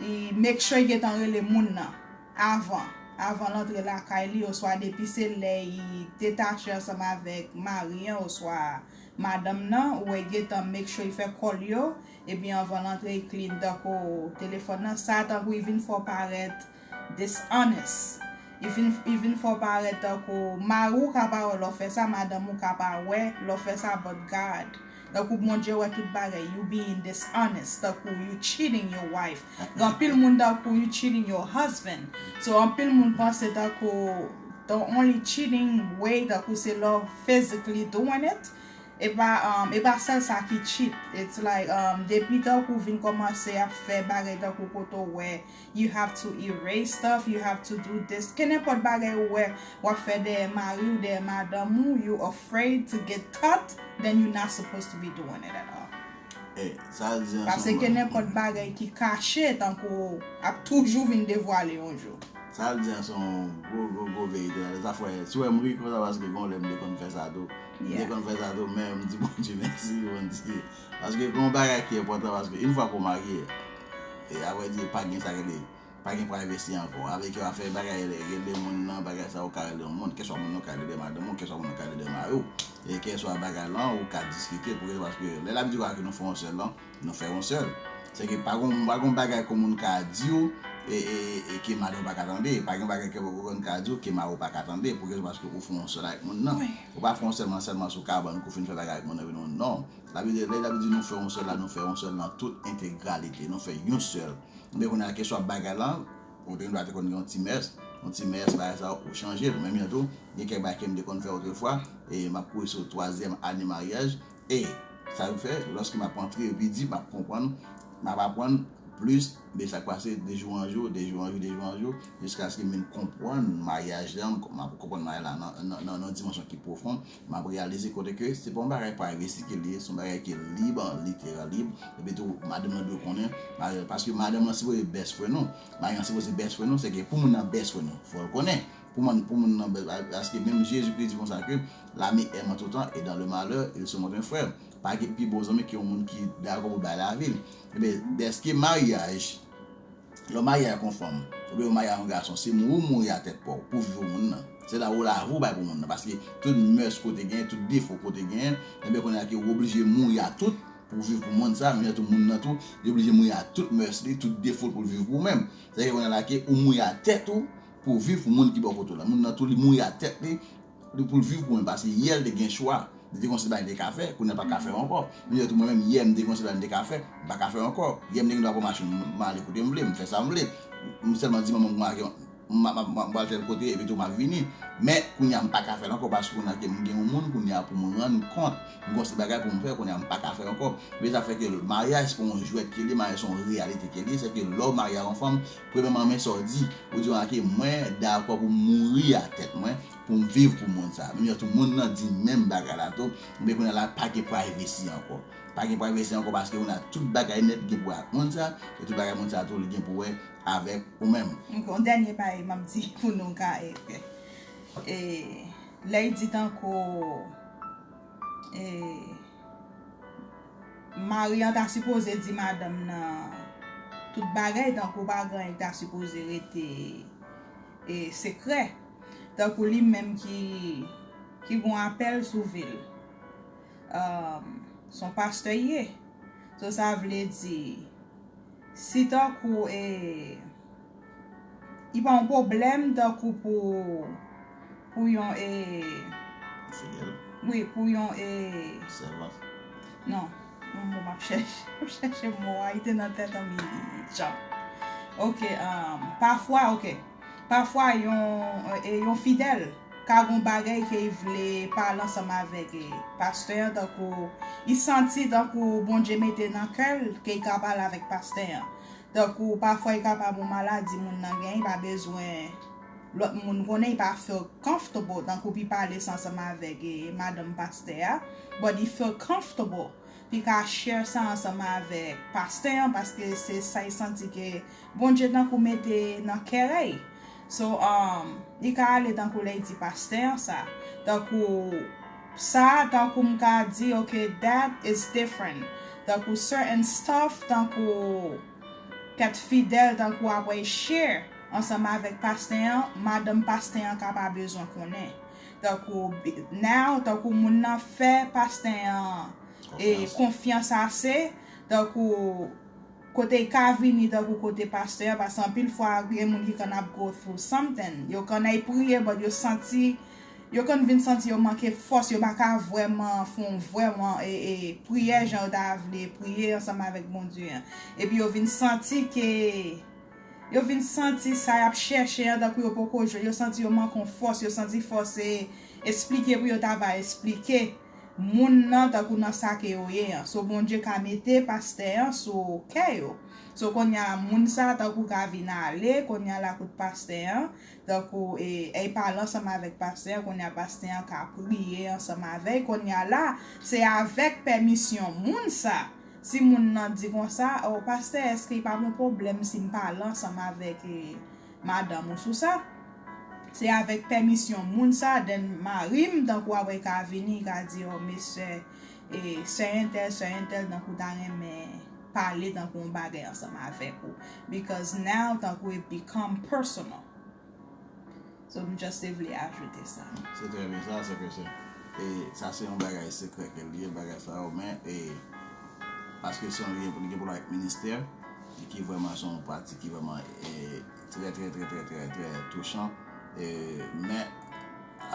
li make sure li gentan rele moun nan avan, avan l antre lakay li, oswa depi se lè li detache ansanm avèk mari an oswa madanm nan, ou wè li gentan make sure li fè call yo, epi anvan l antre li clean tankou telefòn nan, sa tankou li vin fè w parèt dishonest. Li vin, li vin fè w parèt tankou mari w ka pa wè lè w fè sa, madanm ou ka pa wè lè w fè sa, but God. Tankou Bondye wè tout bagay, you being dishonest, tankou you cheating your wife. Gen anpil moun tankou you cheating your husband. So, anpil moun panse tankou the only cheating way, tankou se lè w physically doing it. E pa, um, e pa sèl sa ki cheat. It's like, um, depi tankou w vin kòmanse ap fè bagay tankou kote w wè, you have to erase stuff, you have to do this. Ke nenpòt bagay ou wè, w ap fè dèyè mari w, dèyè madanm ou, you afraid to get caught, then you not supposed to be doing it at all. E, sa l di an Paske se ke yon nenpòt bagay ki kache, tankou ap toujou vin devwale yon jou. Sa l di an se yon gwo, gwo, gwo verite la. Sa fè, si w wè m ri konsa paske gon lè m te konn fè sa tou. M te Yeah. konn fè sa tou, men m di Bondye mèsi, Bondye. Paske gon bagay ki enpòtan, paske yon fwa ke w marye, e avrèdi, pa gen sa rele, pa gen privacy ankò. Avèk yo afè bagay rele moun nan, bagay sa ou ka rele yon moun, keswa moun nan ka rele madanm ou, keswa moun nan ka rele mari w. E keswa bagay lan, ou ka diskite, pou paske lè l ap di w ke nou fè yon sèl lan, nou fè yon sèl. Se ke pa gon, pa gon bagay ke moun ka di w, e, e, e ke madanm pa ka tande. Pa gen bagay ke moun ka di w ke mari w pa ka tande. Pou ke paske ou fè yon sèl avèk moun nan. Wi. Ou pa fè yon sèl lan sèlman sou kabann, ke w fin fè bagay avèk moun nan, epi nou, non. Sa vle di, lè l ap di nou fè yon sèl la, nou fè yon sèl nan tout entegralite. Nou fè yon sèl. Men kounye a kesyon bagay lan, ou te dwa te konn gen yon ti mès, yon ti mès, bagay sa, ou chanje l. Menm jan tou, gen kèk bagay ke m te konn fè otrefwa, e m ap kouri sou twazyèm ane maryaj, e sa yo fè, lòske m ap antre pi di, m ap konprann, m ap aprann plis de sa k pase de jou an jou, de jou an jou, de jou an jou, jiskaske m vin konprann maryaj la, m ap konprann maryaj la nan, nan, nan, nan dimansyon ki pwofon, m ap reyalize kote ke se pa yon bagay privacy ke li ye, se yon bagay ki lib, literal lib, epi tou, madanm nan dwe konnen, ma-, paske madanm nan sipoze best friend ou, mari an sipoze best friend ou, se ke pou moun nan best friend ou, fò l konnen. Pou moun, pou moun nan, paske menm Jezi te di konsa ke, l'ami aime en tout temps et dans le malheur, il se montre un frère. Pa gen pi bon zanmi ke yon moun ki dakò pou bay lavi l. Ebyen, dèske maryaj, lè w marye ak yon fanm, oubyen w marye ak yon gason, se mouri w mouri a tèt pa w, pou viv pou moun nan. Se la ou lavi w bay pou moun nan, paske tout mès kote gen, tout defo kote gen, ebyen kounye a ke ou oblije mouri a tout pou viv pou moun sa, men tou moun nan tou, li oblije mouri a tout mès li, tout defo l pou l viv pou ou menm. Sa vle di kounye a la ke ou mouri a tèt ou, pou viv pou moun ki bò kote w la. Moun nan tou, li mouri a tèt li, li pou l viv pou mwen, paske yè l te gen chwa. Li te gon seri bagay li te ka fè, kounye a l pa ka fè yo ankò. Menm jan tou mwen menm, yè m te gon seri bagay m te ka fè, m pa ka fè yo ankò. Yè m te gen dwa pran machin, m, m ale kote m vle, m fè sa m vle. M sèlman di manman m, m, m, m, m pral tèl kote, epi tou m ap vini. Men, kounye a m pa ka fè l ankò, paske kounye a ke m gen yon moun, kounye a pou m rann kont. M gon seri bagay pou m fè, kounye a m pa ka fè l ankò. Men sa fè ke maryaj se pa yon jwèt ke li ye, maryaj se yon reyalite ke li ye, se ke lè w marye ak yon fanm, premyèman, men sa w di, ou di, "Ok, mwen dakò pou m mouri a tèt mwen, pou m viv pou moun sa." Menm jan tou moun nan di menm bagay la tou, men kounye a la, pa gen privacy ankò. Pa gen privacy ankò paske kounye a tout bagay nèt gen pou wè ak moun sa, e tout bagay moun sa tou li gen pou wè avèk ou menm. Ok, yon dènye bagay m ap di pou nou ka e fè. E, lè y di tankou, e, mari an ta sipoze di madanm nan tout bagay, tankou pa gen anyen ki ta sipoze rete, e, sekrè. Tankou li menm ki, ki gon apèl sou vi l. Um, se yon pastè l ye. So, sa vle di, si tankou, e, li pa yon pwoblèm tankou pou, pou yon, e, Fidèl. Wi, pou yon, e, Sèvant. Non, yon mo m ap chèche, m ap chèche mo a, li te nan tèt an, mi djanm. Ok, um, pafwa, ok. Pafwa yon, e, yon fidèl ka gon bagay ke li vle pale ansanm avèk, e, pastè an, tankou li santi tankou Bondye mete nan kè l ke li ka pale avèk pastè an. Tankou pafwa li ka pa bon maladi moun nan gen, li pa bezwen lòt moun konnen, li pa feel comfortable, tankou pou li pale sa ansanm avèk, e, madanm pastè a, but li feel comfortable pou li ka share sa ansanm avèk pastè an, paske se sa li santi ke Bondye tankou mete nan kè l. So, um, li ka ale tankou lè l di pastè an sa, tankou Sa, tankou m ka di, ok, that is different. Tankou certain stuff, tankou kèk fidèl, tankou apre share ansanm avèk pastè an, madanm pastè an ka pa bezwen konnen. Tankou, now, tankou moun nan fè pastè an e konfyans ase, tankou kote l ka vini tankou kote pastè a, paske anpil fwa gen moun ki konn ap go through something. Yo konn al priye, but yo santi, yo konn vin santi yo manke fòs, yo pa ka vrèman fè yon vrèman e, e, priyè jan yo ta vle priye ansanm avèk Bondye an. Epi yo vin santi ke, yo vin santi sa y ap chèche an tankou yo poko jwenn, yo santi yo manke yon fòs, yo santi fòs e esplike pou yo ta va esplike moun nan tankou nan sa ke yo ye an. So Bondye ka mete pastè an sou kè yo. So kounye a moun sa tankou ka vin ale kounye a lakout pastè an, tankou e, e pale ansanm avèk pastè an, kounye a pastè an ka priye ansanm avè l, kounye a la se avèk pèmisyon moun sa. Si moun nan di konsa, o pastè, èske li pa gon pwoblèm si m pale ansanm avèk e, madanm ou sou sa? Se avèk pèmisyon moun sa, then mari m tankou apre ka vini, ka di, o mesye, e, sè entèl, sè entèl, tankou ta renmen pale tankou yon bagay ansanm avèk ou. Because now, tankou it become personal. So m just te vle ajoute sa. Se trè byen sa, se ke se, e sa se yon bagay sekrè ke l ye, bagay sa yo, men e paske se yon, li gen pou l avèk ministè, e ki vrèman se yon pratik ki vrèman e trè, trè, trè, trè, trè, trè touchan. E, men,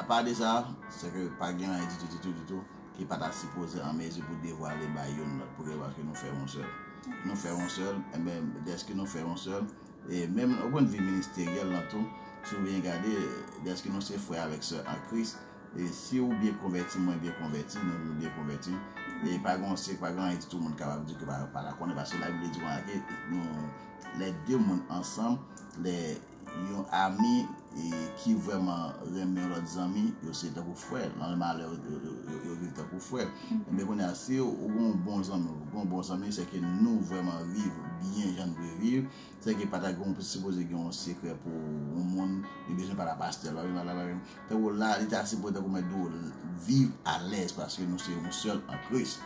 apa de sa, se ke pa gen anyen ditou, ditou, ditou, ki pa ta sipoze an mezi pou devwale bay youn lòt, pou ke paske nou fè yon sèl. Nou fè yon sèl, enben, dèske nou fè yon sèl, e menm o pwennvi ministeryèl lan tou, si w byen gade, dèske nou se frè avèk sè an Kris, e si w byen konvèti, mwen byen konvèti, nou, nou byen konvèti, e pa gen yon sèk, pa gen anyen ditou moun kapab di ke pa, pa ta konnen, paske Labib di konsa ke nou, lè de moun ansanm, lè yon ami e ki vrèman renmen yon lòt zanmi, yo se tankou frè. Nan malè, yo, yo, yo, yo viv tankou frè. Enben, kounye a, si ou gen yon bon zanmi, ou gen yon bon zanmi, se ke nou vrèman viv byen jan nou dwe viv. Se ke pa ta gen, sipoze gen yon sekrè pou yon moun, li bezwen pale a pastè, l pa bezwen pale a, tankou la, li ta sipoze tankou mèt di w viv alèz, paske nou se yon sèl an Kris.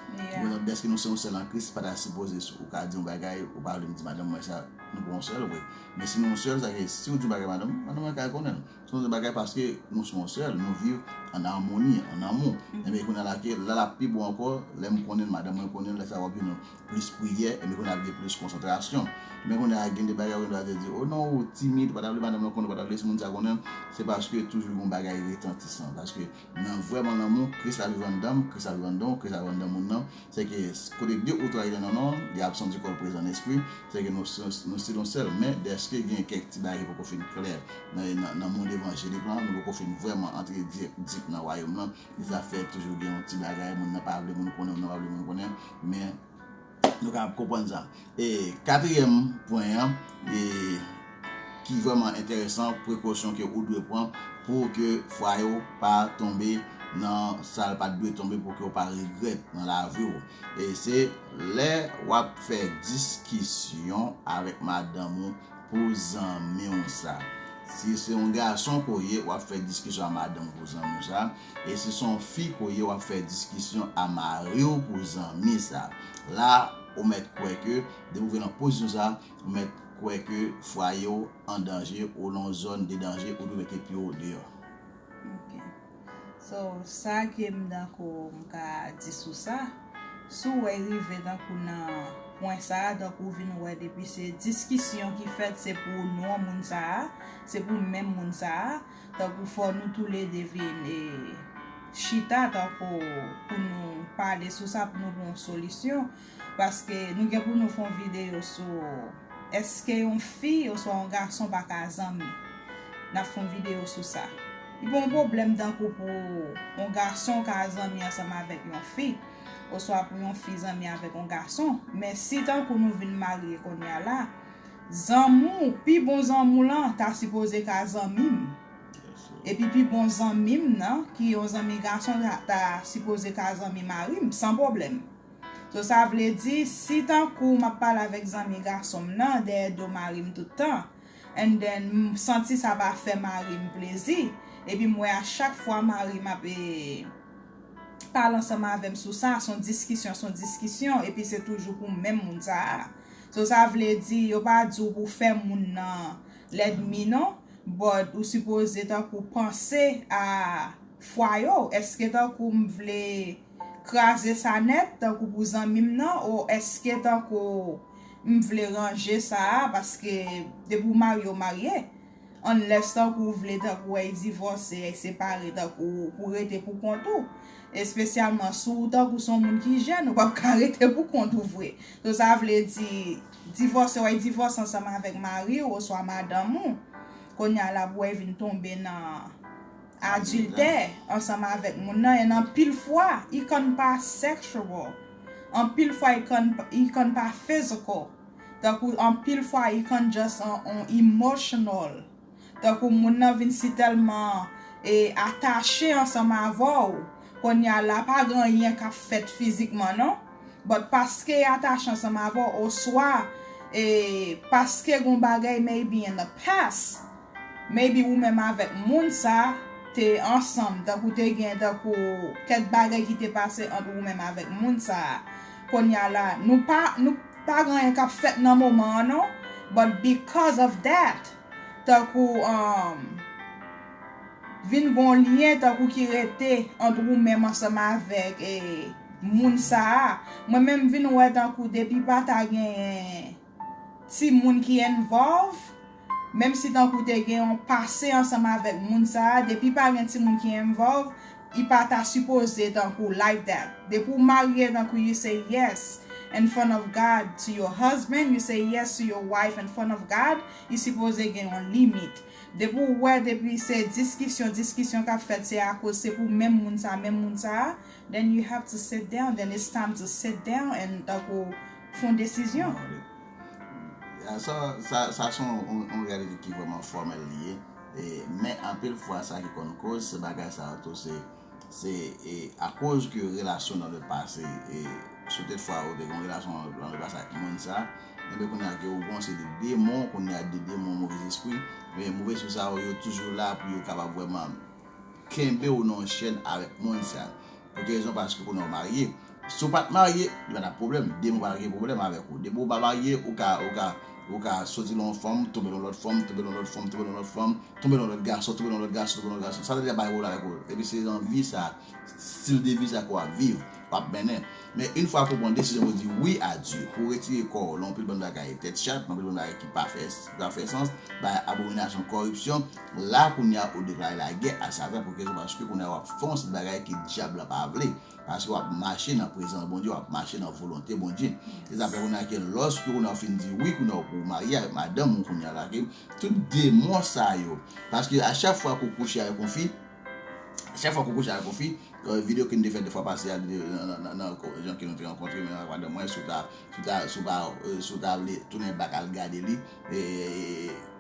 Dèske nou se yon sèl an Kris, pa ta sipoze ou ka di yon bagay, ou pa vle m di madanm mwen sa, nou pa yon sèl vre. Men si nou yon sèl, sa ke si w di yon bagay madanm, madanm mwen ka konnen l. Si w di yon bagay paske nou se yon sèl, nou viv an amoni, an amou. Enben, kounye a la ke, la l ap pi bon ankò, lè m konnen l, madanm mwen konnen l, lè sa w ap jwenn plis priyè, enben kounye a ap gen plis konsantrasyon. Men kounye a gen de bagay ou gen dwa te di, o non, ou timid, ou pa ta vle madanm mwen konnen, ou pa ta vle si moun sa konnen l, se paske toujou gen yon bagay retantisan. Paske nan vrèman lanmou, Kris la viv anndan m, Kris la viv anndan w, Kris la viv anndan moun nan. Se ke kote de ou twa rete nan non, li ap santi kò l prezan nan espri. Se ke nou, nou, nou se yon sèl, men dèske gen kèk ti bagay ki poko fin klè nan, nan, nan mond evanjelik lan, nou poko fin vrèman antre dip, dip nan wayòm nan. E sa fè toujou gen yon ti bagay, moun nan pa vle moun konnen, moun nan pa vle moun konnen, men nou kapab konprann sa. E katriyèm pwen an, e ki vrèman enteresan, prekosyon ke ou dwe pran pou ke fwaye w pa tonbe nan sa l pa t dwe tonbe, pou ke w pa regrèt nan lavi w. E se lè w ap fè diskisyon avèk madanm ou pou zanmi w sa. Si se yon gason ke w ye, w ap fè diskisyon a madanm ou pou zanmi w sa. E si se yon fi ke w ye, w ap fè diskisyon a mari w pou zanmi sa. La, ou mèt kwè ke, depi w rive nan pozisyon sa, ou mèt kwè ke fwaye w an danje, ou nan yon zòn de danje, ou dwe mete pye w deyò. Ok. So, sa ke m tankou m ka di sou sa, si w wè rive tankou nan pwen sa a, tankou w vin wè depi se diskisyon ki fèt, se pou non moun sa a, se pou menm moun sa a, tankou fò nou toulede vin e chita tankou pou nou pale sou sa, pou nou pran yon solisyon. Paske nou gen pou nou fè yon videyo sou èske yon fi oswa yon gason pa ka zanmi. N ap fè yon videyo sou sa. Li pa yon pwoblèm tankou pou yon gason ka zanmi ansanm avèk yon fi, oswa pou yon fi zanmi avèk yon gason. Men si tankou nou vin marye kounye a la, zanmi w, pi bon zanmi w lan ta sipoze ka zanmi m. Epi pi bon zanmi m nan, ki yon zanmi gason, ta, ta sipoze ka zanmi mari m, san pwoblèm. So, sa vle di, si tankou m ap pale avèk zanmi gason m nan dèyè do mari m tout tan, and then m santi sa pa fè mari m plezi, epi m wè a chak fwa mari m ap, e, pale ansanm avè m sou sa, se yon diskisyon, se yon diskisyon, epi se toujou pou menm moun sa a. So, sa vle di, yo pa di w pou fè moun nan lènmi non, but ou sipoze tankou panse a fwa yo. Èske tankou m vle kraze sa nèt, tankou pou zanmi m nan, ou èske tankou m vle ranje sa a, paske depi w marye, w marye. Unless tankou w vle tankou w divòse, w separe, tankou pou rete pou kont ou. Espesyalman si w tankou se yon moun ki jèn, ou p ap ka rete pou kont ou vre. So, sa vle di, divòse, w divòse ansanm avèk mari w oswa madanm ou. Kounye a la pou w vin tonbe nan adiltè ansanm avèk moun nan, and anpil fwa, i konn pa sexual. Anpil fwa, i konn, i konn pa physical. Tankou anpil fwa, i konn just on, on emotional. Tankou moun nan vin si tèlman e atache ansanm avè w, kounye a la pa gen anyen k ap fèt fizikman non. But paske y atache ansanm avè w, oswa e paske gon bagay maybe in the past, maybe ou menm avèk moun sa te ansanm, tankou te gen tankou kèk bagay ki te pase ant ou menm avèk moun sa. Kounye a la, nou pa, nou pa gen anyen k ap fèt nan moman an non, but because of that, tankou um, vin gon lyen tankou ki rete ant ou menm ansanm avèk e, moun sa a. Mwen menm vin wè tankou depi pa ta genyen timoun ki involve, menm si tankou te gen yon pase ansanm avèk moun sa a, depi pa gen timoun ki involve, i pa ta sipoze tankou like that. Depi w marye tankou you say yes in front of God to your husband, you say yes to your wife in front of God, i sipoze gen yon limit. Depi w wè depi se diskisyon, diskisyon k ap fèt, se akoz se pou menm moun sa, menm moun sa, then you have to sit down, then it's time to sit down and tankou fè yon desizyon. Sa, sa, sa se yon, yon, yon reyalite ki vrèman fòmèl li ye. E, men anpil fwa sa ki konn koz se bagay sa yo tou se, se e, akoz ke relasyon nan le pase, e, si w te fwa ou te gen relasyon nan le pase ak moun sa, enben kounye a ke ou gon se de demon, kounye a de demon move zespri, men move zespri sa yo, yo toujou la pou yo kapab vrèman kenbe w nan yon chèn avèk moun sa. Pou ki rezon? Paske kounye a w marye. Si w pa t marye, li pa t ap pwoblèm. Demon pa t gen pwoblèm avèk ou. Depi w pa marye, ou ka, ou ka, ou ka soti nan yon fanm, tonbe nan lòt fanm, tonbe nan lòt fanm, tonbe nan lòt fanm, tonbe nan lòt gason, tonbe nan lòt gason, tonbe nan lòt gason. Sa deja bay pwoblèm avèk ou. Epi se nan vi sa, stil de vi sa ke w ap viv, w ap mennen. Men yon fwa ke w pran desizyon pou w di wi a Dye, pou w retire kò w nan anpil bann bagay tèt chat, nan anpil bann bagay ki pa fè, ki pa fè sans, bay abominasyon, kòripsyon, la kounye a ou deklare lagè a Satan pou ki rezon? Paske kounye a w ap fè yon seri bagay ke dyab la pa vle. Paske w ap mache nan prezans Bondye, w ap mache nan volonte Bondye. Se sa fè kounye a ke lòske kounye a w fin di wi, kounye a w pou w marye avèk madanm ou kounye a la, ke tout demon sa yo, paske a chak fwa ke w kouche avèk yon fi, chak fwa ke w kouche avèk yon fi, videyo ke n te fè de fwa pase a, nan jan ke nou te rankontre menm avèk madanm mwen, si w ta, si w ta, si w pa, si w ta vle tounen bak al gade li,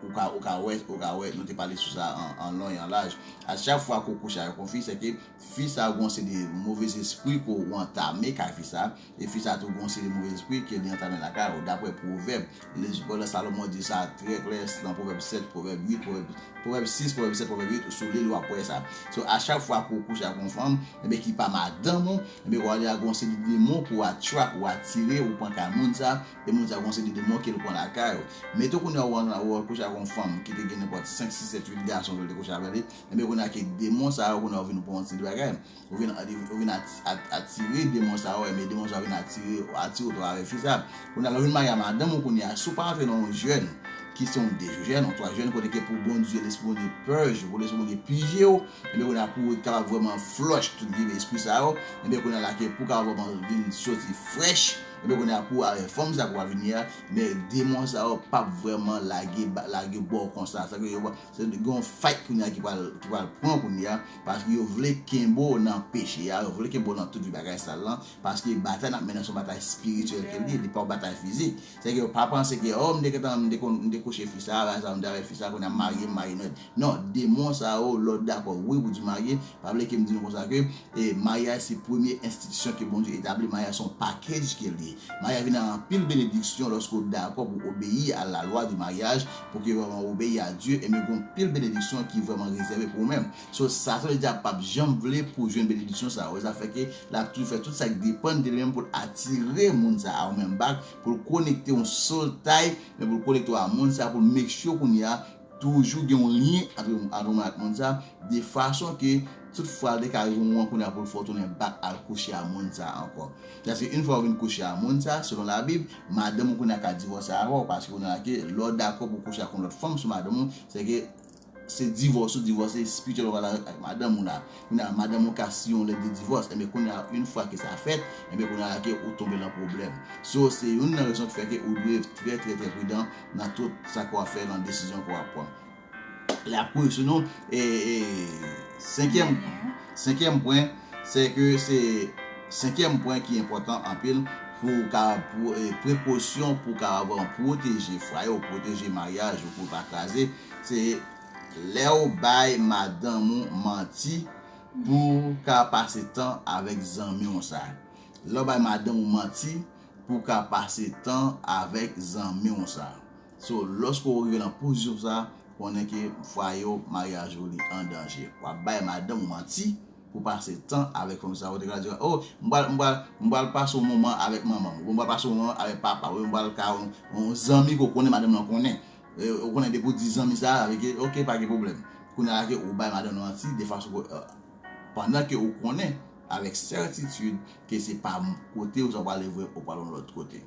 ou ka, ou ka wè, ou ka wè, nou te pale sou sa an, an long e an laj. A chak fwa ke w kouche avèk yon fi, se ke fi sa gon se de move zespri ke w antame kay fi sa, e fi sa tou gon se de move zespri ke li antame lakay ou, daprè Pwovèb. Pwovèb Salomon di sa trè klè nan Pwovèb sèt, Pwovèb uit, Pwovèb, Pwovèb sis, Pwovèb sèt, Pwovèb uit, sou li w ap wè sa. So, a chak fwa ke w kouche ak yon fanm, enben ki pa madanm ou, enben w ale a gon se de demon pou w attract, ou atire, ou pran kay moun sa, e moun sa gon se de demon ke l pran lakay ou. Mete w kounye a w al kouche ak yon fanm ki te gen nenpòt senk, sis, sèt, uit gason ke l te kouche avè li, enben kounye a ke demon sa yo kounye a w vin pran yon ti bagay. Ou vin, ou vin atire demon sa yo, enben demon sa yo vin atire, atire w atravè fi sa. Kounye a lè w vin marye a madanm ou kounye a, si w pa antre nan yon jèn ki se yon de jèn, yon twa jèn, kote ke pou Bondye, Lespri Bondye purge, pou Lespri Bondye pije w, enben kounye a pou w kapab vrèman flush tout vye espri sa yo, enben kounye a la ke pou w kapab vrèman vin soti fresh, enben kounye a pou w avè fanm sa ke w ap vini a, men demon sa yo p ap vrèman lage, lage ba w konsa. Sa ke yo, se gen yon fight kounye a ki pral, ki pral pran kounye a, paske yo vle kenbe w nan peche a, yo vle kenbe w nan tout vye bagay sal lan, paske batay n ap mennen se yon batay espirityèl ke l ye, li pa yon batay fizik. Se ke yo pa panse ke, o, m te gentan, m te konn, m te kouche fi sa, bagay sa, m te avè fi sa, kounye a m marye, m marye nèt. Non, demon sa yo, lè w dakò wi pou di marye, pa bliye ke m di nou konsa ke, e, maryaj se premye enstitisyon ke Bondye etabli, maryaj se yon package ke l ye. Maryaj vin ak anpil benediksyon lòske w dakò pou obeyi a la lwa di maryaj, pou ke vrèman obeyi a Dye, ebyen gen anpil benediksyon ki vrèman rezève pou ou menm. So, sa, sa vle di a p ap janm vle pou jwenn benediksyon sa yo. Sa fè ke l ap toujou fè tout sa k depann de li menm pou l atire moun sa a ou menm back, pou l konekte yon soul tie, men pou l konekte w a moun sa a, pou l make sure kounye a, toujou gen yon lyen ant, ant ou menm ak moun sa, de fason ke tout fwa l te ka rive yon moman kounye a pou l fè w tounen back al kouche a moun sa ankò. Paske yon fwa w vin kouche a moun sa, selon Labib, madanm ou kounye a ka divòse avè w, paske kounye a ke lè w dakò pou kouche ak yon lòt fanm sou madanm ou, se ke se divòs ou divòse espirityèl ou pral avèk madanm ou la. Kounye a madanm ou ka siyen yon lèt de divòs, enben kounye a yon fwa ke sa fèt, enben kounye a ke ou tonbe nan pwoblèm. So, se youn nan rezon ki fè ke ou dwe trè, trè, trè pridan nan tout sa ke w ap fè, nan desizyon ke w ap pran. L ap kouri sou nou. E, e, senkyèm, senkyèm pwen, se ke se senkyèm pwen ki enpòtan anpil pou ka, pou, e, prekosyon pou ka pran pwoteje fwaye w, pwoteje maryaj ou pou l pa kraze. Se lè w bay madanm ou manti pou w ka pase tan avèk zanmi w sa. Lè w bay madanm ou manti pou w ka pase tan avèk zanmi w sa. So, lòske w rive nan pozisyon sa, konnen ke fwaye w, maryaj ou, li an danje. W ap bay madanm ou manti pou pase tan avèk fanm sa. Ou te ka di, "Oh, m pral, m pral, m pral pase yon moman avèk manman m, ou m pral pase yon moman avèk papa m, ou m pral ka yon, yon zanmi ke w konnen, madanm nan konnen." E, ou konnen depi w di zanmi sa, sa vle di, ok, pa gen pwoblèm. Kounye a ke ou bay madanm nan manti, de fason ke, pandan ke ou konnen avèk sètitid ke se pa kote ou sa pral vre, ou pral yon lòt kote.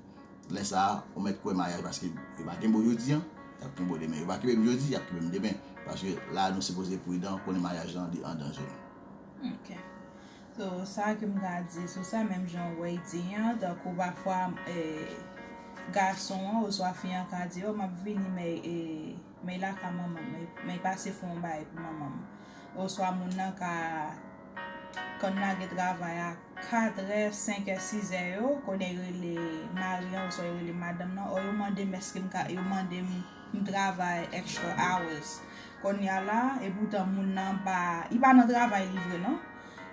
Lè sa a, ou mèt kwè maryaj, paske yo pa kenbe w jodi a, y ap kenbe w demen. Yo pa kenbe m jodi, y ap kenbe m demen. Paske la, nou sipoze pridan, konnen maryaj lan, li an danje. Ok. So, sa ke m ka di sou sa, menm jan Ray di an, tankou pafwa, e, gason an oswa fi an ka di, "Oh, m ap vini, men, e, men lakay manman m, men, men pase fè yon bagay pou manman m." Oswa moun nan ka, konn lage travay a katrè, senkè, sizè yo, konnen yo rele mari an oswa yo rele madanm nan, o yo mande m èske m ka, yo mande m, m travay extra hours. Kounye a la, epoutan moun nan pa, li pa nan travay li vre non.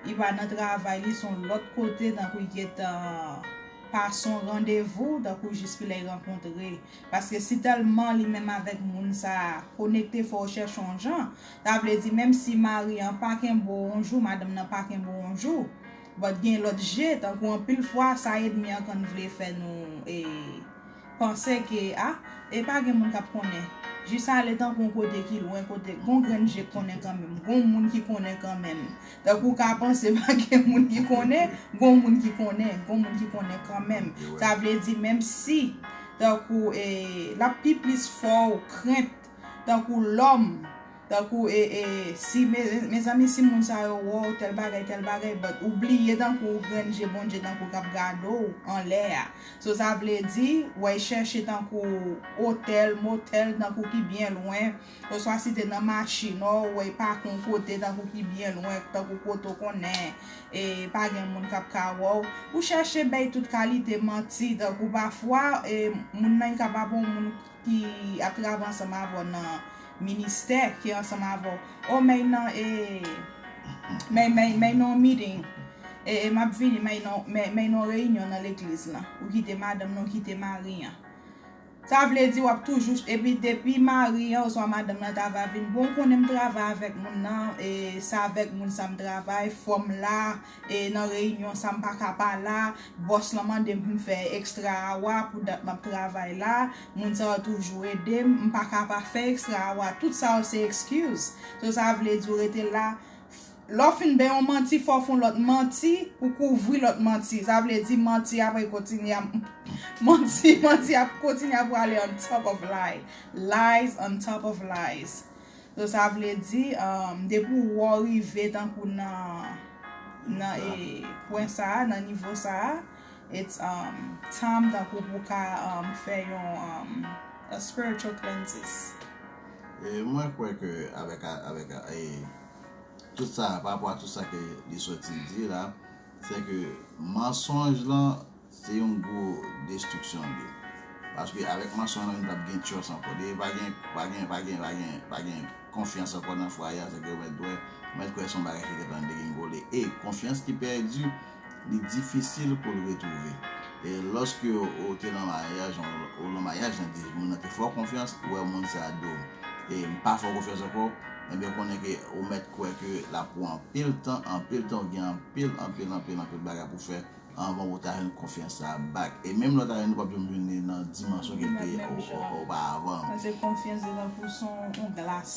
Li pa nan travay li, se yon lòt kote, tankou li gentan pase yon randevou, tankou jis ki lè yo rankontre. Paske si tèlman li menm avèk moun sa a konekte, fò w chèche yon jan. Sa vle di, menm si mari an pa kenbe w yon jou, madanm nan pa kenbe w yon jou, but gen lòt je, tankou anpil fwa, sa ènmi an konn vle fè nou, e, panse ke, a, e pa gen moun k ap konnen. Jis ale tankou yon kote ki lwen, kote gon grenn je k konnen kanmenm, gon moun ki konnen kanmenm. Tankou w ka panse pa gen moun ki konnen, gon moun ki konnen, gon moun ki konnen kanmenm. Sa vle di, menm si, tankou, e, l ap pi plis fè w krent, tankou lòm, tankou, e, e, si, me, mezanmi, si moun sa yo wè w, tèl bagay, tèl bagay, but ou bliye tankou grenn je Bondye tankou k ap gade w anlè a. So, sa vle di, w al chèche tankou otèl, motèl, tankou ki byen lwen, oswa si te nan machin, w al pake yon kote tankou ki byen lwen, tankou kote w konnen, e, pa gen moun k ap ka wè w. Ou chèche bay tout kalite manti, tankou pafwa, e, moun nan li kapab yon moun ki ap travay ansanm avè w nan ministè, ki ansanm avè w. O, men nan, e, men, men, men nan yon meeting. E, e, m ap vini, men nan, men, men nan yon reyinyon nan legliz lan. Ou kite madanm nan, ou kite mari an. Sa vle di w ap toujou, epi depi mari an oswa madanm nan ta va vin, bon, ou konnen m travay avèk moun nan, e, se avèk moun sa m travay, fò m la, e, nan reyinyon sa m pa ka pa la, bòs lan mande m pou m fè extra hour pou dat m ap travay la, moun sa yo toujou ede m, m pa ka pa fè extra hour, tout sa yo se excuse. So, sa vle di w rete la, lè w fin bay yon manti, fò w fè yon lòt manti pou kouvri lòt manti. Sa vle di manti ap kontinye ap, manti, manti ap kontinye ap prale on top of lie. Lies on top of lies. So, sa vle di, um, depi w rive tankou nan, nan, e, pwen sa a, nan nivo sa a, it's, um, time tankou pou w ka, um, fè yon, um, a spiritual cleanses. E mwen kwè ke avèk, avèk, e, tout sa, pa rapò a tout sa ke li soti di la, se ke mansonj lan, se yon gwo destriksyon li ye. Paske avèk mansonj lan, nou p ap gen trust ankò. Depi pa gen, pa gen, pa gen, pa gen, pa gen konfyans ankò nan fwaye a, se ke ou mèt dwe, ou mèt kwè se yon bagay ki gentan degringole. E konfyans ki pèdi, li difisil pou l retwouve. E lòske ou te nan maryaj, ou nan maryaj nan de moun nan te fè w konfyans, ou wè moun sa a di w, e m pa fè w konfyans ankò, ebyen konnen ke ou mèt kwè ke l ap pran anpil tan, anpil tan, ou gen anpil, anpil, anpil, anpil bagay pou fè anvan ou ta jwenn konfyans sa a back. E menm lè w ta jwenn li, w p ap janm jwenn li nan dimansyon ke l te ye o- o- oparavan. Paske konfyans se tankou se yon glas.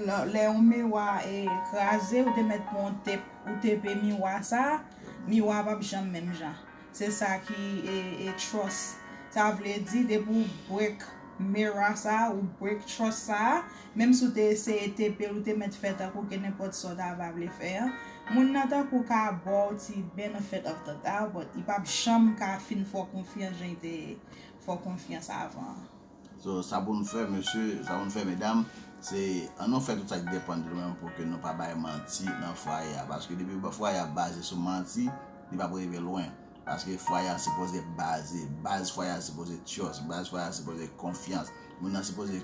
Lè lè yon miwa e kraze, ou te mèt pran yon tep, ou tepe miwa sa a, miwa a p ap janm menm jan. Se sa ki e, e trust. Sa vle di, depi w break mirror sa a, ou break trust sa a, menm si w te eseye tepe l, ou te mèt fè tankou ke nenpòt sa w ta va vle fè an, moun nan tankou ka ba w ti benefit of the doubt, but li p ap janm ka fin fè w konfyans jan li te fè w konfyans avan an. So, sa pou nou fè, mesye, sa pou nou fè, medam, se ann nou fè tout sa ki depann de nou menm pou ke nou pa bay manti nan fwaye a. Paske depi fwaye a baze sou manti, li p ap rive lwen. Paske fwaye a sipoze baze, baz fwaye a sipoze trust, baz fwaye a sipoze konfyans. Moun nan sipoze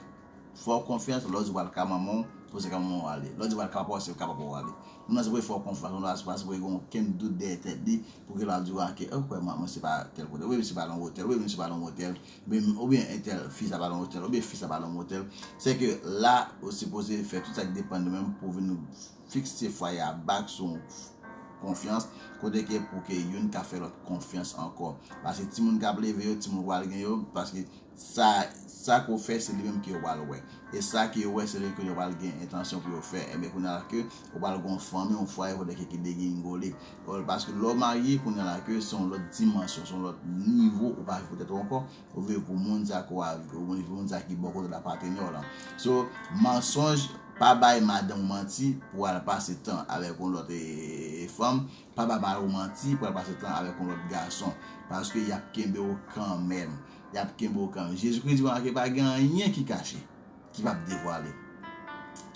fè w konfyans, lè w di w pral ka manman w, sipoze ka manman w ale. Lè w di w pral ka papa w, se ka papa w ale. Moun nan sipoze fè w konfyans, moun nan pa sipoze gen okenn dout dèyè tèt li, pou ke l al di w, "Ah, ke, ou kwè mwen, mwen se pa tèl kote, oubyen misye pa nan otèl, oubyen misye pa nan otèl, oubyen, oubyen entèl fi sa pa nan otèl, oubyen fi sa pa nan otèl." Se ke la, ou sipoze fè tout sa ki depann de ou menm pou vin fikse fwaye a back sou yon konfyans, kote ke pou ke youn ka fè lòt konfyans ankò. Paske timoun k ap leve yo, timoun pral gen yo, paske sa, sa ke w fè, se li menm ke yo pral wè. E sa ke yo wè, se li ke yo pral gen entansyon pou yo fè. Ebyen, kounye a la ke ou pral gen yon fanmi, yon fwaye, kote ke ki degringole. Paske lè w marye, kounye a la ke se yon lòt dimansyon, se yon lòt nivo, ou pa viv pou tèt ou ankò, ou viv pou moun sa ke w ap viv, ou viv pou moun sa ki bò kote w la, patnè w lan. So, mansonj, pa bay madanm ou manti pou al pase tan avèk yon lòt e, e, e, fanm, pa bay mari w manti pou al pase tan avèk yon lòt gason, paske y ap kenbe w kanmenm. Y ap kenbe w kanmenm. Jezikri di konsa ke pa gen anyen ki kache, ki p ap devwale.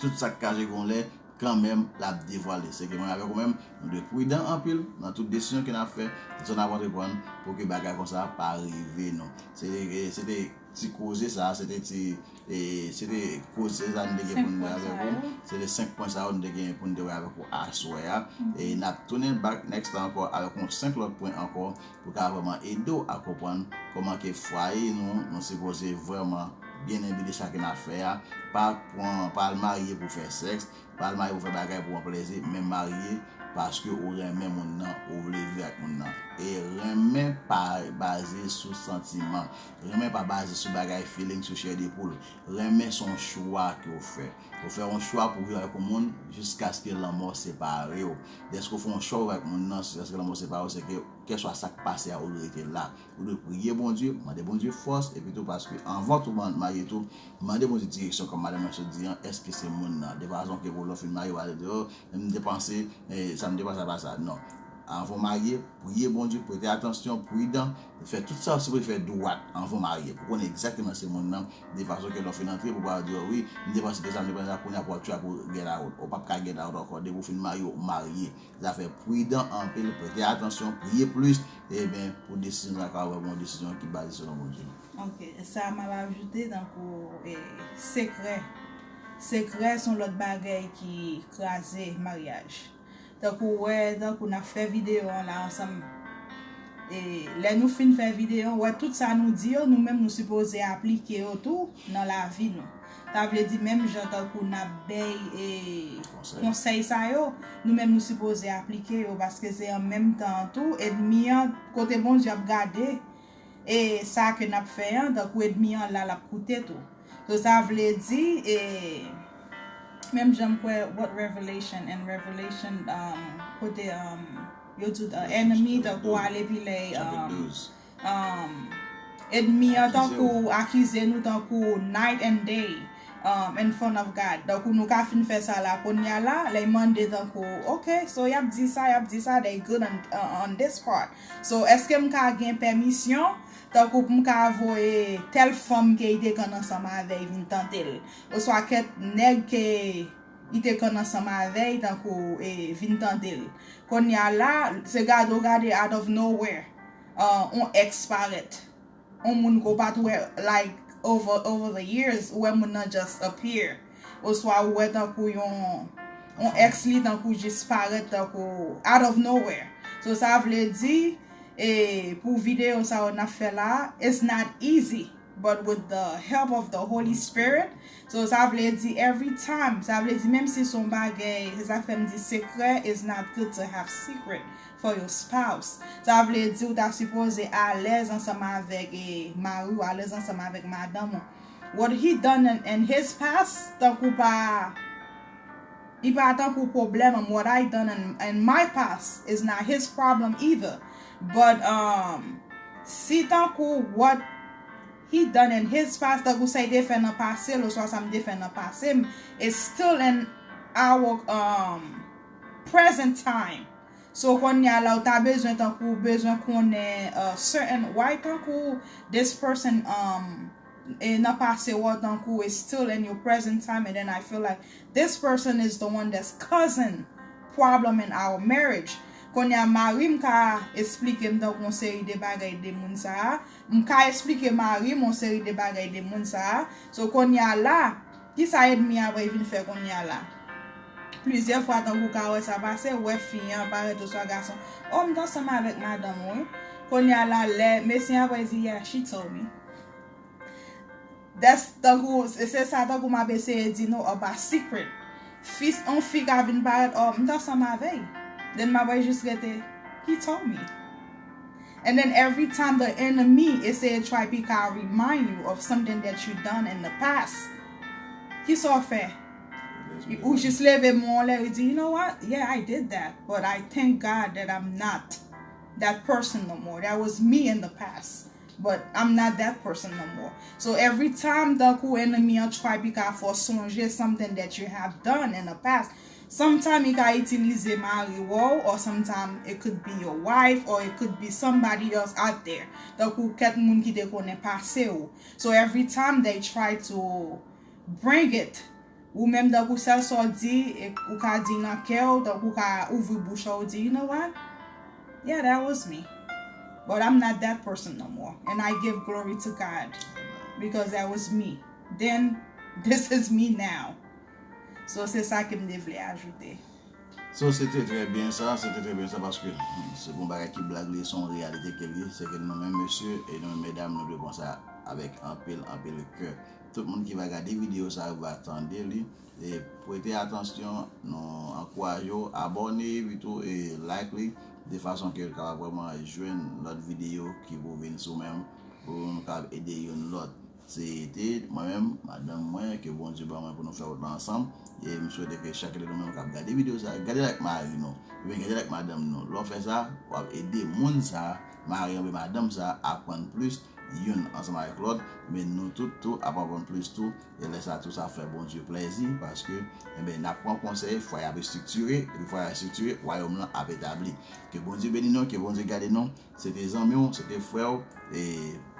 Tout sa k kache gen yon lè, kanmenm, l ap devwale. Se ke mwen avèk ou menm, nou dwe pridan anpil nan tout desizyon ke n ap fè, desizyon n ap antreprann, pou ke bagay konsa pa rive nou. Se te, se te ti koze sa, se te ti, e, se te koze sa nou te gen pou nou wè avèk ou. Se te senk pwen sa yo nou te gen pou nou te wè avèk ou aswè a. E n ap tounen back next time ankò avèk yon senk lòt pwen ankò pou ka vrèman ede w a konprann kòman ke fwaye nou, nou sipoze vrèman byen enbi de sa ke n ap fè a. Pa pran, pa al marye pou fè sèks, pa al marye pou fè bagay pou pran plezi, men marye paske ou renmen moun nan, ou vle viv ak moun nan. E renmen pa baze sou santiman. Renmen pa baze sou bagay feeling, sou chè de poul. Renmen se yon chwa ke w fè. Ou fè yon chwa pou viv avèk yon moun jiskaske lanmò separe w. Dèske w fè yon chwa avèk moun nan, jiskaske lanmò separe w, se ke kèlkeswa sa k pase a, ou dwe rete la. Ou dwe priye Bondye, mande Bondye fòs, epi tou paske anvan tou man- marye tou, mande Bondye direksyon kòm madanm mwen sot di an, èske se moun nan? De fason ke pou lè w fin marye, w a di, "Oh, m te panse, eh, sa m te panse a pa sa." Non. Anvan w marye, priye Bondye, prete atansyon, pridan, fè tout sa w sipoze fè dwat anvan w marye. Pou konnen egzakteman se moun nan, de fason ke lè w fin antre, pou pa di, "Oh wi, m te panse ke sa, m te panse sa," kounye a pou w ap try pou get out. Ou p ap ka get out ankò. Depi w fin marye, w marye. Zafè pridan anpil, prete atansyon, priye plis, ebyen, pou desizyon sa ka vrèman yon desizyon ki baze selon Bondye. Ok, sa m ap ajoute tankou, e, sekrè. Sekrè se yon lòt bagay ki kraze maryaj. Tankou w wè, tankou n ap fè videyo an la ansanm. E lè nou fin fè videyo, w wè tout sa nou di yo, nou menm nou sipoze aplike yo tou nan lavi nou. Sa vle di menm jan tankou n ap bay, e, konsèy sa yo, nou menm nou sipoze aplike yo, paske se an menm tan an tou, ènmi an, kote Bondye ap gade, e, sa ke n ap fè an, tankou ènmi an la, l ap koute tou. So, sa vle di, e, menm jan m kwè, what Revelation and Revelation, um, kote, um, yo di, uh, enemy, tankou ale pi lè, um, um, ènmi an tankou akize nou tankou night and day, um, in front of God. Tankou nou ka fin fè sa la, kounye a la, lè y mande tankou, ok, so y ap di sa, y ap di sa, they good on, uh, on this part. So, èske m ka gen pèmisyon, tankou pou m ka voye tèl fanm ke y te konn ansanm avè y vin tante l? Oswa kèk nèg ke y te konn ansanm avè y, tankou, e, vin tante l. Kounye a la, se gade w gade out of nowhere, uh, on èks parèt. On moun ke w pa t wè, like, over, over the years, ou wè moun nan just appear. Oswa ou wè tankou yon, yon èks li tankou jis parèt tankou out of nowhere. So, sa vle di, E pou videyo sa yo n ap fè la, it's not easy, but with the help of the Holy Spirit. So sa vle di every time, sa vle di menm si se yon bagay, se sa k fè m di sekrè, it's not good to have secret for your spouse. Sa vle di ou ta sipoze alèz ansanm avèk e mari w, alèz ansanm avèk madanm ou. What he done in, in his past, tankou pa li pa tankou pwoblèm m. What I done in, in my past is not his problem either. But um, si tankou what he done in his past, tankou sa li te fè nan pase l oswa sa m te fè nan pase m, is still in our um, present time. So kounye a la ou ta bezwen tankou ou bezwen konnen uh, certain why tankou this person um, e nan pase w tankou it's still in your present time, and then I feel like this person is the one that's causing problem in our marriage. Kounye a mari m ka esplike m tankou yon seri de bagay de moun sa a, m ka esplike mari m yon seri de bagay de moun sa a. So kounye a la, kisa ènmi a pral vin fè kounye a la? Plizyè fwa tankou w ka wè sa pase, ou wè fi an parèt oswa gason, oh m t ansanm avèk madanm ou wi. Kounye a la lè mesye an pral di yeah she told me. That's tankou se sa tankou m ap eseye di nou about secret. Fi, yon fi ka vin parèt, oh m t ansanm avè l. Then m ap jis rete, he told me. And then every time the enemy eseye try pi ka remind you of something that you done in the past, kisa w fè? Ou jis leve men w anlè, ou di, you know what? Yeah, I did that, but I thank God that I'm not that person no more. That was me in the past. But I'm not that person no more. So every time tankou enemi an try pi ka fè w sonje something that you have done in the past, sometimes li ka itilize mari w, or sometimes it could be your wife, or it could be somebody else out there. Tankou kèk moun ki te konnen pase w. So every time they try to bring it, ou menm tankou sèl sa w di, e ou ka di nan kè w, tankou ou ka ouvri bouch ou, ou di, you know what? Yeah, that was me. But I'm not that person no more. And I give glory to God because that was me. Then, this is me now. So, se sa ke m te vle ajoute. So, se te trè byen sa, se te trè byen sa, paske se yon bagay ki blag li, se yon reyalite ke li, se ke nou menm mesye e nou menm medam, nou dwe pran sa avèk anpil, anpil kè. Tout moun ki va gade videyo sa yo va tande li, e prete atansyon, nou ankouraje w abòne, epi tou e like li, de fason ke l kapab vrèman jwenn lòt videyo ki pou vin sou menm, pou nou kapab ede youn lòt. Se te mwen menm, madanm mwen, ke Bondye ban mwen pou nou fè wout la ansanm. E m swete ke chak de nou menm k ap gade videyo sa, gade l ak mari nou, oubyen gade l ak madanm nou. Lè w fè sa, w ap ede moun sa, mari an oubyen madanm sa, aprann plis youn ansanm avèk lòt, men nou tout tou ap aprann plis tou. E lè sa tou sa fè Bondye plèzi, paske enben n ap pran konsèy, fwaye ap estriktire, epi fwaye ap estriktire, wayòm lan ap etabli. Ke Bondye beni nou, ke Bondye gade nou. Se te zanmi w, se te frè w, e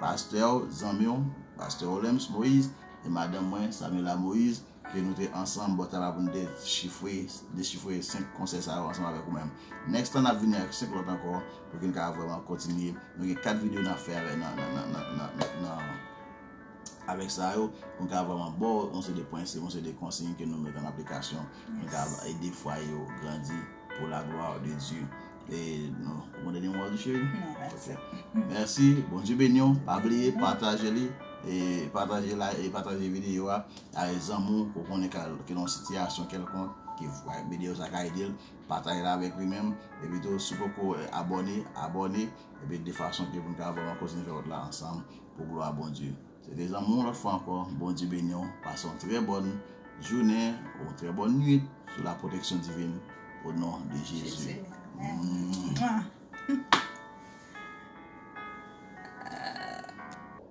pastè w, zanmi w, pastè Orlems Moïse, e madanm mwen, Samila Moïse, ke nou te ansanm bò tab la pou nou dechifre, dechifre senk konsèy sa yo ansanm avèk ou menm. Next time n ap vini avèk senk lòt ankò, pou ke n ka vrèman kontinye. Nou gen kat videyo n ap fè avèk nan, nan, nan, nan, nan, nan, nan avèk sa yo, pou n ka vrèman ba w yon seri de prensip, yon seri de konsiy ke nou mete an aplikasyon, pou n ka ede fwaye yo grandi pour la gloire de Dieu. E nou, ou konn dènye mo a di cheri? Non, mèsi. Mèsi, Bondye beni w, pa bliye pataje li, e pataje la, e pataje videyo a avèk zanmi w ke w konnen ke nan yon sitiyasyon kèlkonk, ke videyo sa ka ede l, pataje l avèk li menm, epi tou si w poko abòne, abòne, epi de fason ke pou n ka vrèman kontinye fè wout la ansanm pou glwa Bondye. Se te zanmi w yon lòt fwa ankò, Bondye beni w, pase yon trè bòn jounen, yon trè bòn nwit, sou la pwoteksyon divin, o non de Jezi. Amen.